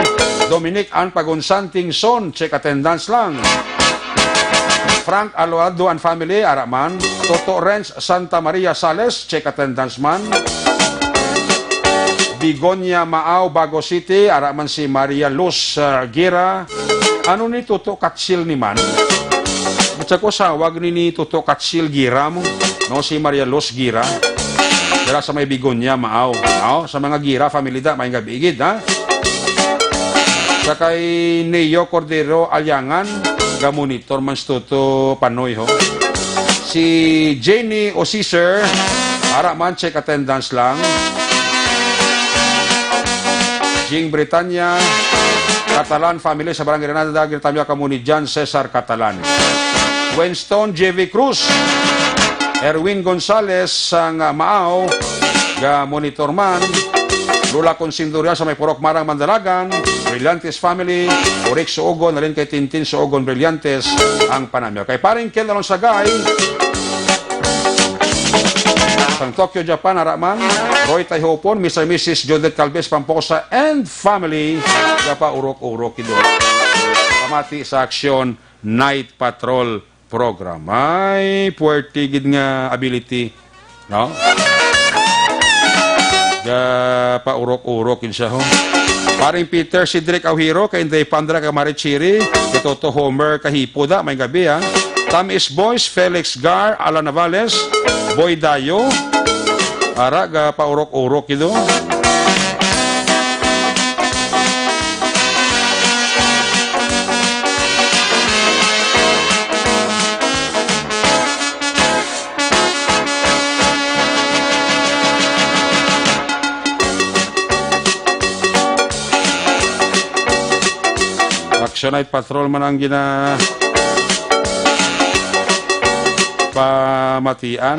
Dominic Ann Pagunsan Tingson, check attendance lang. Frank Aloado and family, ara man. Toto Renz Santa Maria Sales, check attendance man. Begonia Maaw, Bago City, ara man si Maria Luz, ah, Gira. Ano ni Toto Katsil ni man? Butsa ko sawag ni, ni Toto Katsil Gira mo, no, si Maria Luz Gira. Dira sa may Begonia Maaw, no? Sa mga Gira family da, may gabi gid, ha? Sa kay Neo Cordero Aliangan, ga-monitor man si Toto Panoy, ho. Si Jenny Osiser, ara man, check attendance lang. Jing Britanya, Catalan family sa Barangay Granada, ginatamya kamo ni John Cesar Catalan. Winston J V Cruz, Erwin Gonzalez sang Maaw, ga-monitor man. Lola Consindoria sa may Purok Marang Mandalagan, Brillantes family, Orik Suogon, alin kay Tintin Suogon Brillantes ang panamyo. Kay Paring Ken Alonsagay, sang Tokyo, Japan, ara man, Roy Taihopon, Mister Missus Judith Calves Pamposa, and family, gapaurok-urok ido. Pamati sa Aksyon Night Patrol Program. Ay, puwerte gid nga ability, no? Gapaurok-urok gid siya, ho. Paring Peter Cedric Aujiro, kay Inday Pandra, kay Mari Chiri, kay Toto Homer Kahipo da, may gabi, ha. Tamis Boys, Felix Gar, Alan Navales, Boy Dayo, ara, gapaurok-urok gid, ho. Action Night Patrol man ang gina-, pamatian.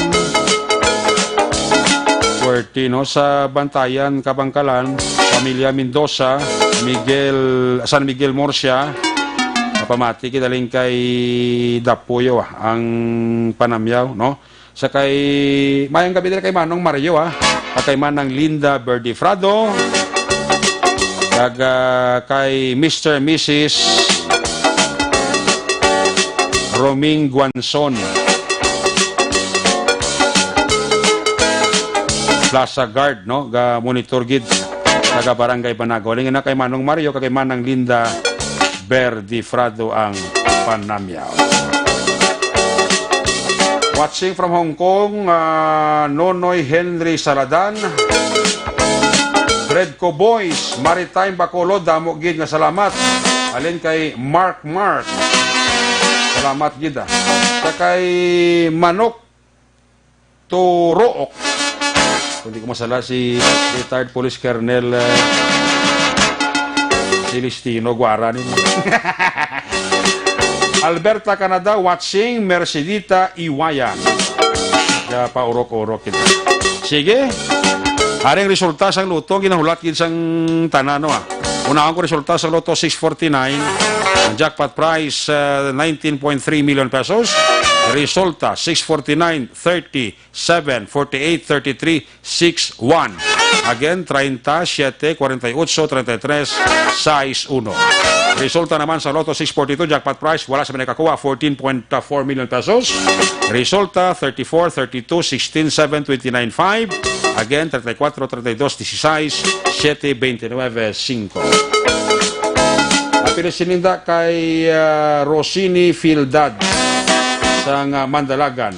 Puwerte, no? Sa Bantayan, Kabangkalan, pamilya Mendoza, Miguel, San Miguel Murcia, pamati kita halin kay Dapuyo, ah, ang panamyaw, no? Sa kay, mayang gabi dira kay Manong Mario, ah, kag kay Manang Linda Berdifrado, kag, ah, kay Mister Missus Roming Guanzon, Plaza Guard, no? Ga monitor gid, taga Barangay Banago. Halin na kay Manong Mario, kag kay Manang Linda Berdifrado ang panamyaw. Watching from Hong Kong, ah, Nonoy Henry Saladan. Gredco Boys, Maritime Bacolod, damo gid nga salamat. Halin kay Mark Mark. Salamat gid, ah. Sa kay Manok Turook. Kung di ko masala, si retired Police Colonel, eh, Celestino Guara ni. Alberta, Canada, watching, Mercedita Iwayan. Kaya paurok-urok kita. Sige. Aring resulta sang Lotto, ginahulat gid sang tanan, no, ah. Unahon ko resulta sa Lotto six forty-nine. Ang jackpot prize, uh, nineteen point three million pesos. Resulta, six forty-nine, thirty, seven, forty-eight, thirty-three, six one. Again, treinta, siete, cuarenta y ocho, treinta y tres, seis uno. Resulta naman sa Lotto six forty-two, jackpot prize, wala sa may nakakuha, fourteen point four million pesos. Resulta, thirty-four, thirty-two, sixteen, seven, twenty-nine, five. Again, treinta y cuatro, treinta y dos, dieciséis, siete, veintinueve, cinco. Apil sininda kay, ah, Rosini Fildad sang, ah, Mandalagan.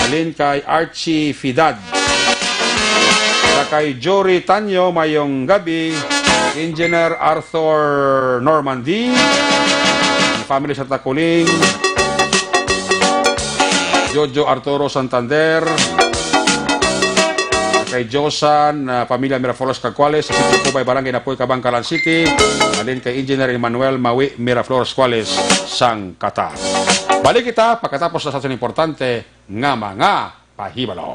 Halin kay Archie Fidad. Sa kay Jory Tanyo, mayong gabi. Engineer Arthur Normandy. Family sa Taculing. Jojo Arturo Santander. Kay Josan, ah, pamilya Miraflores Cagcuales, sa Sitio Cubay, Barangay Napoy, Kabangkalan City. Halin kay Engineer Emmanuel Mawi Miraflores Cuales sang Qatar. Balik kita pagkatapos na sa aton importante nga mga pahibalo.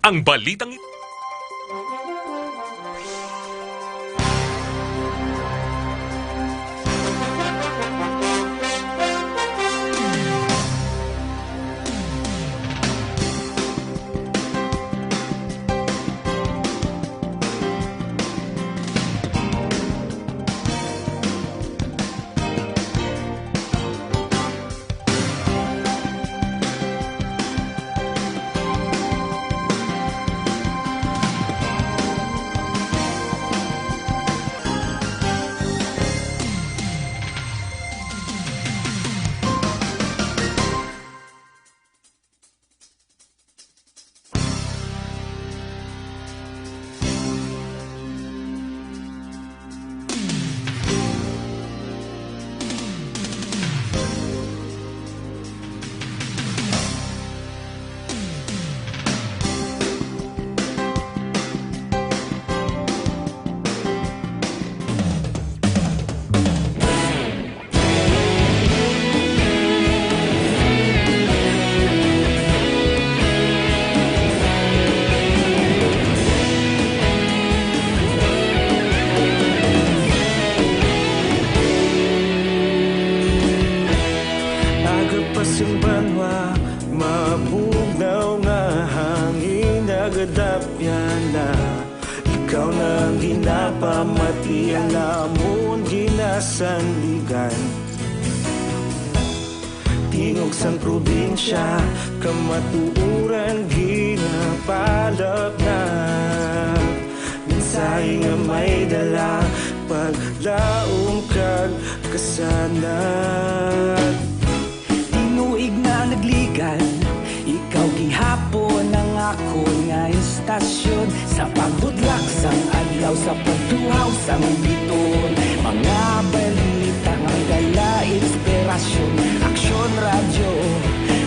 Ang balitang ito. Aga pa sing banwa, mabugnaw nga hangin, nagadapyan na. Ikaw na ang ginapamati, ang amon ginasandigan. Tingog sang probinsya, kamatuoran ginapalapnag. Mensahe nga may dala, paglaom kag kasanag. Tinuig na nagligan, ikaw gihapon ang akon nga istasyon. Sa pagbudlak sang adlaw, sa pagtuhaw sang biton, mga balita nga may dala inspirasyon. Aksyon Radyo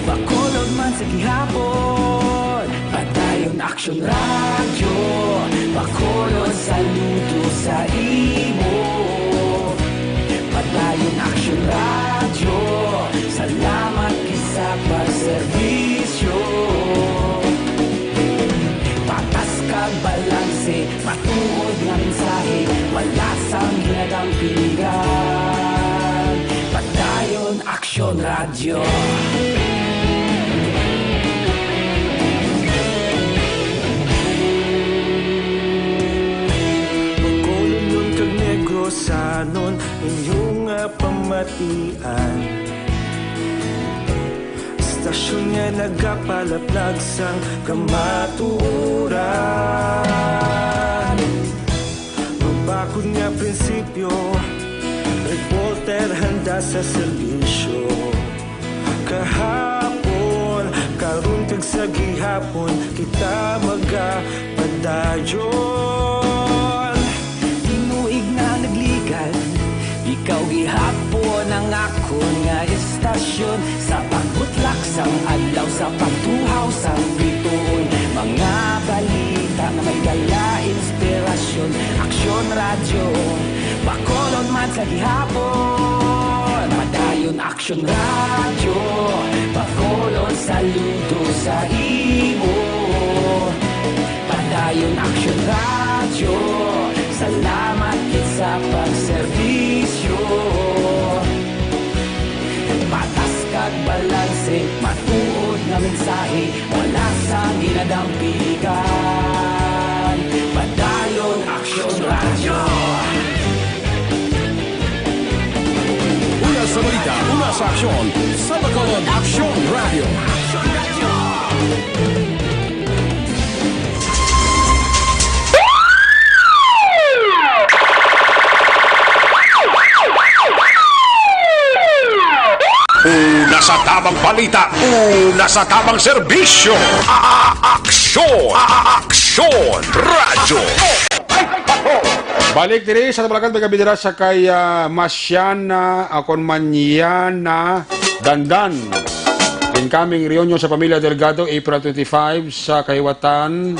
Bacolod man sa gihapon, padayon Aksyon Radyo Bacolod, saludo sa imo. Padayon Aksyon Radyo, Radyo. Bacolod kag Negrosanon, inyo nga pamatian. Istasyon nga nagapalaplag sang kamatuoran. Mabakod nga prinsipyo, reporter handa sa serbisyo. Kahapon, karon kag sa gihapon, kita magapadayon. Tinuig na nagligad, ikaw gihapon ang akon nga istasyon. Sa pagbutlak sang adlaw, sa pagtuhaw sang bituon, mga balita nga may dala inspirasyon. Aksyon Radyo, Bacolod man sa gihapon. Padayon Aksyon Radyo, Bacolod saludo sa imo. Padayon Aksyon Radyo, salamat gid sa pagserbisyo. Patas kag balanse, matuod nga mensahe, wala sa ginadampigan. Padayon Aksyon Radyo. Una sa balita, una sa aksyon, sa Bacolod Aksyon Radyo. Una sa tamang balita, una sa tamang serbisyo. A-, aksyon, a-, aksyon, radyo. Balik diri sa Tabalakan, may kabidira sa kay, ah, Masyana, akon Manyana Dandan. Incoming reunion sa pamilya Delgado, April twenty-five, sa Kahiwatan,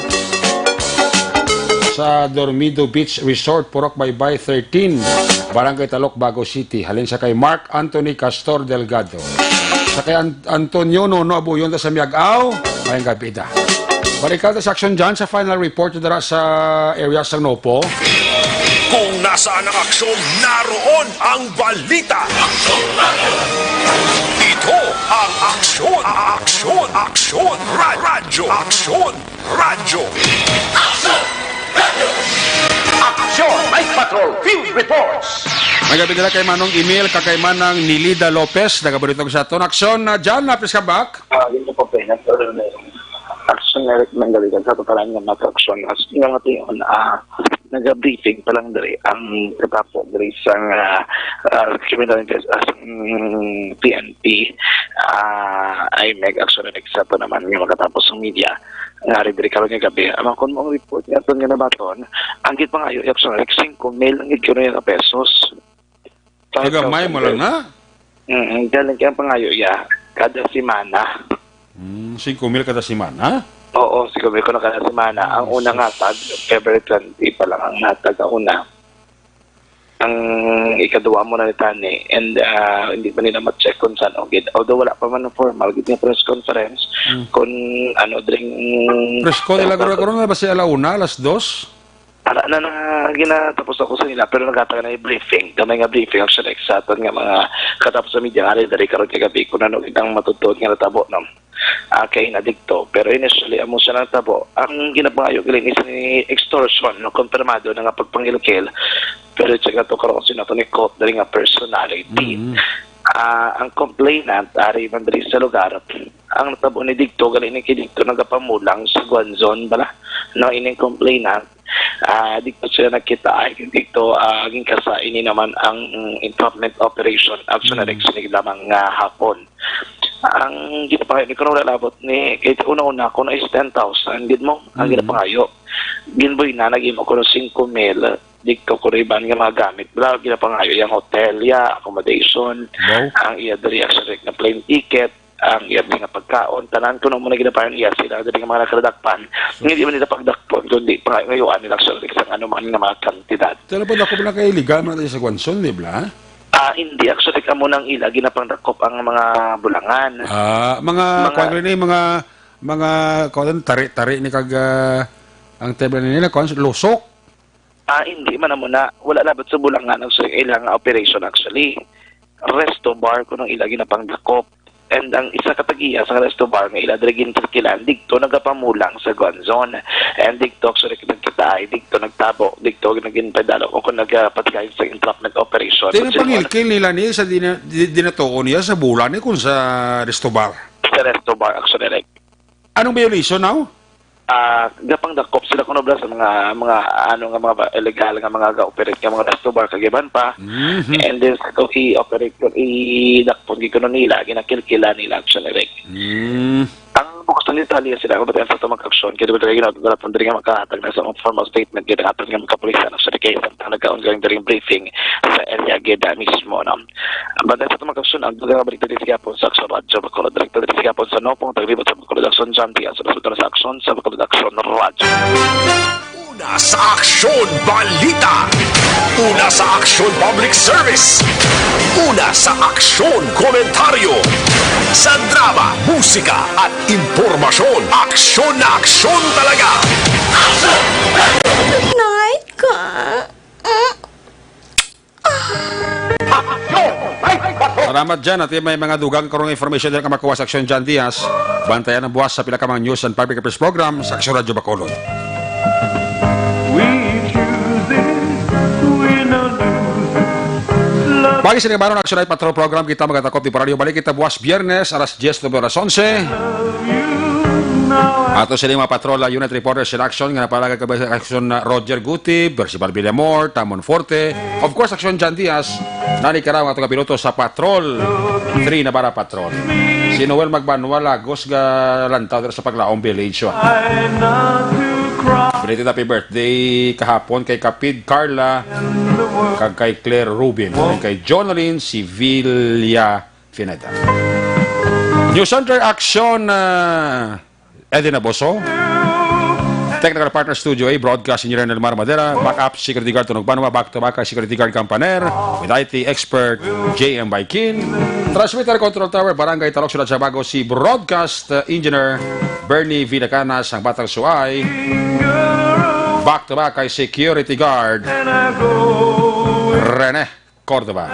sa Dormido Beach Resort, Purok Baybay thirteen, Barangay Talok, Bago City. Halin sa kay Mark Anthony Castor Delgado. Sa kay An-, Antonio Nono Abuyon ta sa Miag-aw, mayang gabi da. Balikan ta sa aksyon dyan sa final report dira sa area sang Nopo. Kung nasaan ang aksyon, naroon ang balita. Ito ang aksyon, aksyon, aksyon, ra-, radyo, aksyon, radyo. Aksyon! Night Patrol Field Reports! May gabi nila kay Manong Emil, kag kay Manang Nilida Lopez, nagabalita sa aton. Aksyon na dyan, napis ka back? Ah, yun po, Pe. Aksyon na rin ng gabi, sa pagkalaan nga mga aksyon. As nga mga tion, ah, nag-briefing pa lang diri ang katapo diri sa, ah, ah, criminal invest-, ah, sa, mm, P N P, ah, ay may aksyon na sa ito naman nga makatapos ang media. Nga rin diri karon nga gabi, ang mga kun mo ang report nga aton nga nabaton, ang gid pangayo, yung aksyon, like, singko mil ang gid kuno nga pesos. Kagamay mo lang na? Mm, galing kaya pangayo, ya, kada semana. Mm, singko mil kada semana? Oo, singko mil kuno kada semana. Ang una nga tag, February twenty pa lang ang natag ang una. Ang ikaduha mo na ni tani, and, ah, hindi pa nila ma-check kung saan o gid. Although wala pa man ang formal, gid nga press conference, Mm. kung ano, dring Press con nila, pero karon na ba si alauna, alas dos? Ara na na ginatapos ako sa nila, pero naghatag na yung briefing. Gamay nga briefing, actually, sa aton nga mga katapos sa media, nga rin, dali karon kagabi, kung ano gid ang matutuod nga natabo, no? Ah, kay na digto. Pero initially, amo siya nang tabo. Ang ginapangayo, galing is ni extortion, no? Konfirmado na nga pagpangilkil. Pero check na to, karon kasi nato ni quote, dali nga personality. Mm. Ah, ang complainant, ari man diri sa lugar, ang natabo ni digto, galing ni kay digto, nagapamulang sa Guanzon, bala? No, ining complainant, ah, digto siya nagkita, ay, digto, ah, gingkasa ini naman ang, mm, entrapment operation, action Mm. na rin lamang nga hapon. Ang ginapangayo ni kuno wala labot ni, kay una-una, kuno is ten thousand, gid mo, ang Mm. ginapangayo. Ginboy na, nag-imo kuno singko mil, digto kuno iban nga mga gamit. Wala, ginapangayo yung hotel, ya, accommodation, Wow. ang iya diri, actually, na plane ticket, ang iya nga pagkaon, tanan kuno mo na ginapangayo iya sila, diri nga mga nakaladakpan, nga di man nila pagdakpon, kundi pangayuan nila, actually, sa ano man nga mga kantidad. Pero po, dako na kay illegal man tayo sa Guanzon, di ba? Ah, hindi. Actually, kamo nang ila, ginapangdakop ang mga bulangan. Ah, mga, Mga kuwan rin eh, mga, mga, kuwan, tari-tari ni kag, ah, ang table nila, kuwan, lusok. Ah, hindi man amo na. Wala labot sa bulangan ang sa ilang operation, actually. resto bar kuno ang ila ginapanglakop. And ang isa ka tag-iya sa resto bar nga ila diri ginkilkilan, didto nagapamulang sa gun zone. And didto, actually, kita ay didto nagtabo, didto naging pedalo o kung nagapatgay sa entrapment operation. Tini But sila pangilkil nila ni sa dina-, di-, dinatuon niya sa bola ni kung sa resto bar. Sa resto bar, actually, like, Anong violation now? Ah, gapanglakop sila kuno, bala, sa mga, mga, ano, nga mga ba-, illegal nga mga ga-operate nga mga resto bar kag iban pa. Mhm. And then, sa to i-operate, kung idakpon gyud kuno nila, ginakilkila nila, actually, like. Mm. Ang bukos ng detalye sila, kung ba't sa to mag-action, kaya ba talaga ginagawa diri nga makahatag na sa formal statement, kaya hatag nga magkapulisan, actually, kaya sa nagka-ongoing during briefing sa area gid, ah, mismo, no? Ang bantay sa tumang kasunod, ang dugang balik diri sa gihapon sa Aksyon Radyo Bacolod. Direkta diri sa gihapon sa Nopong, taglibot sa Bacolod, Aksyon John Diaz, sa resulta sa Aksyon sa Bacolod, Aksyon Radyo. Una sa Aksyon Balita. Una sa Aksyon Public Service. Una sa Aksyon Komentaryo. Sa drama, musika, at impormasyon, aksyon na aksyon talaga. Night ka. Salamat dyan. At may mga dugang karong information dyan ka makuha sa Aksyon John Diaz. Bantayan ang buwas sa pila ka mga news and public affairs program sa Aksyon Radyo Bacolod. We choose it, we no lose it. Love Pagi sa Limaron Action Night Patrol Program, kita magatakop di Paradio. Balik kita buwas Biyernes, alas diyes, tubo alas onse. you now. Ato sila mga patrol, ah, unit reporters in action, nga napalagay ka ba sa action na Roger Guti, Percival Villamor, Tamon Forte, of course, Action John Diaz, Nani Karaw, ato kapiloto sa Patrol three, Navarra Patrol. Si Noel Magbanwa, Lagos, ga lantaw dira sa Paglaong Village, ah. I not to cry. Belated happy birthday kahapon kay Kapid Carla, kag kay Claire Rubin, kag kay Jonalyn Sevilla Pineda. News Center Action, ah, Eddie Naboso. Technical partner Studio A, broadcast engineer Nelmar Madera, backup security guard Tunog Banwa, back to back kay security guard Campaner, with I T expert J M Baikin, transmitter control tower Barangay Talok, Siyudad Sabago, si broadcast, uh, engineer Bernie Villacanas, ang Batang Suay, back to back kay security guard Rene Cordova.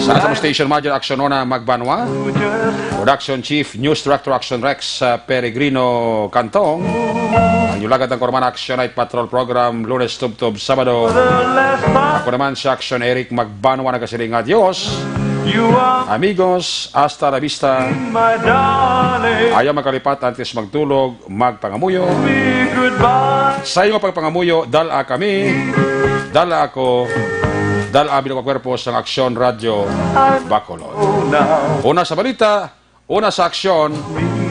Sa aton station manager, Action Ona Magbanwa. Production Chief, News Director, Action Rex, uh, Peregrino Cantong. Ang inyong lagad ang Kurman Action Night Patrol Program, Lunes tubtob Sabado. Ako naman si Action Eric Magbanwa, nagasiling nga, "Adios, amigos, hasta la vista." Ayaw magkalipat antes magtulog, magpangamuyo. Sa imo pagpangamuyo, dala kami, dala ako, dala ang bilog nga kwerpo sang Aksyon Radyo Bacolod. Una sa balita, una sa aksyon,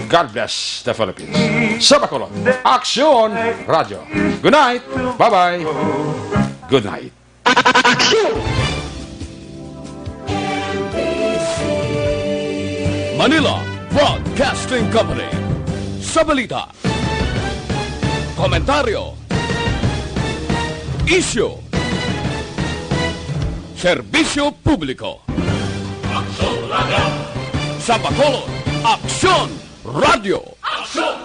God bless the Philippines. Sa Bacolod, Aksyon Radyo. Good night, bye-bye, good night. Aksyon! Manila Broadcasting Company. Sa balita, komentaryo, isyu, serbisyo publiko. Aksyon Radyo. Sa Bacolod, Aksyon Radyo. Aksyon!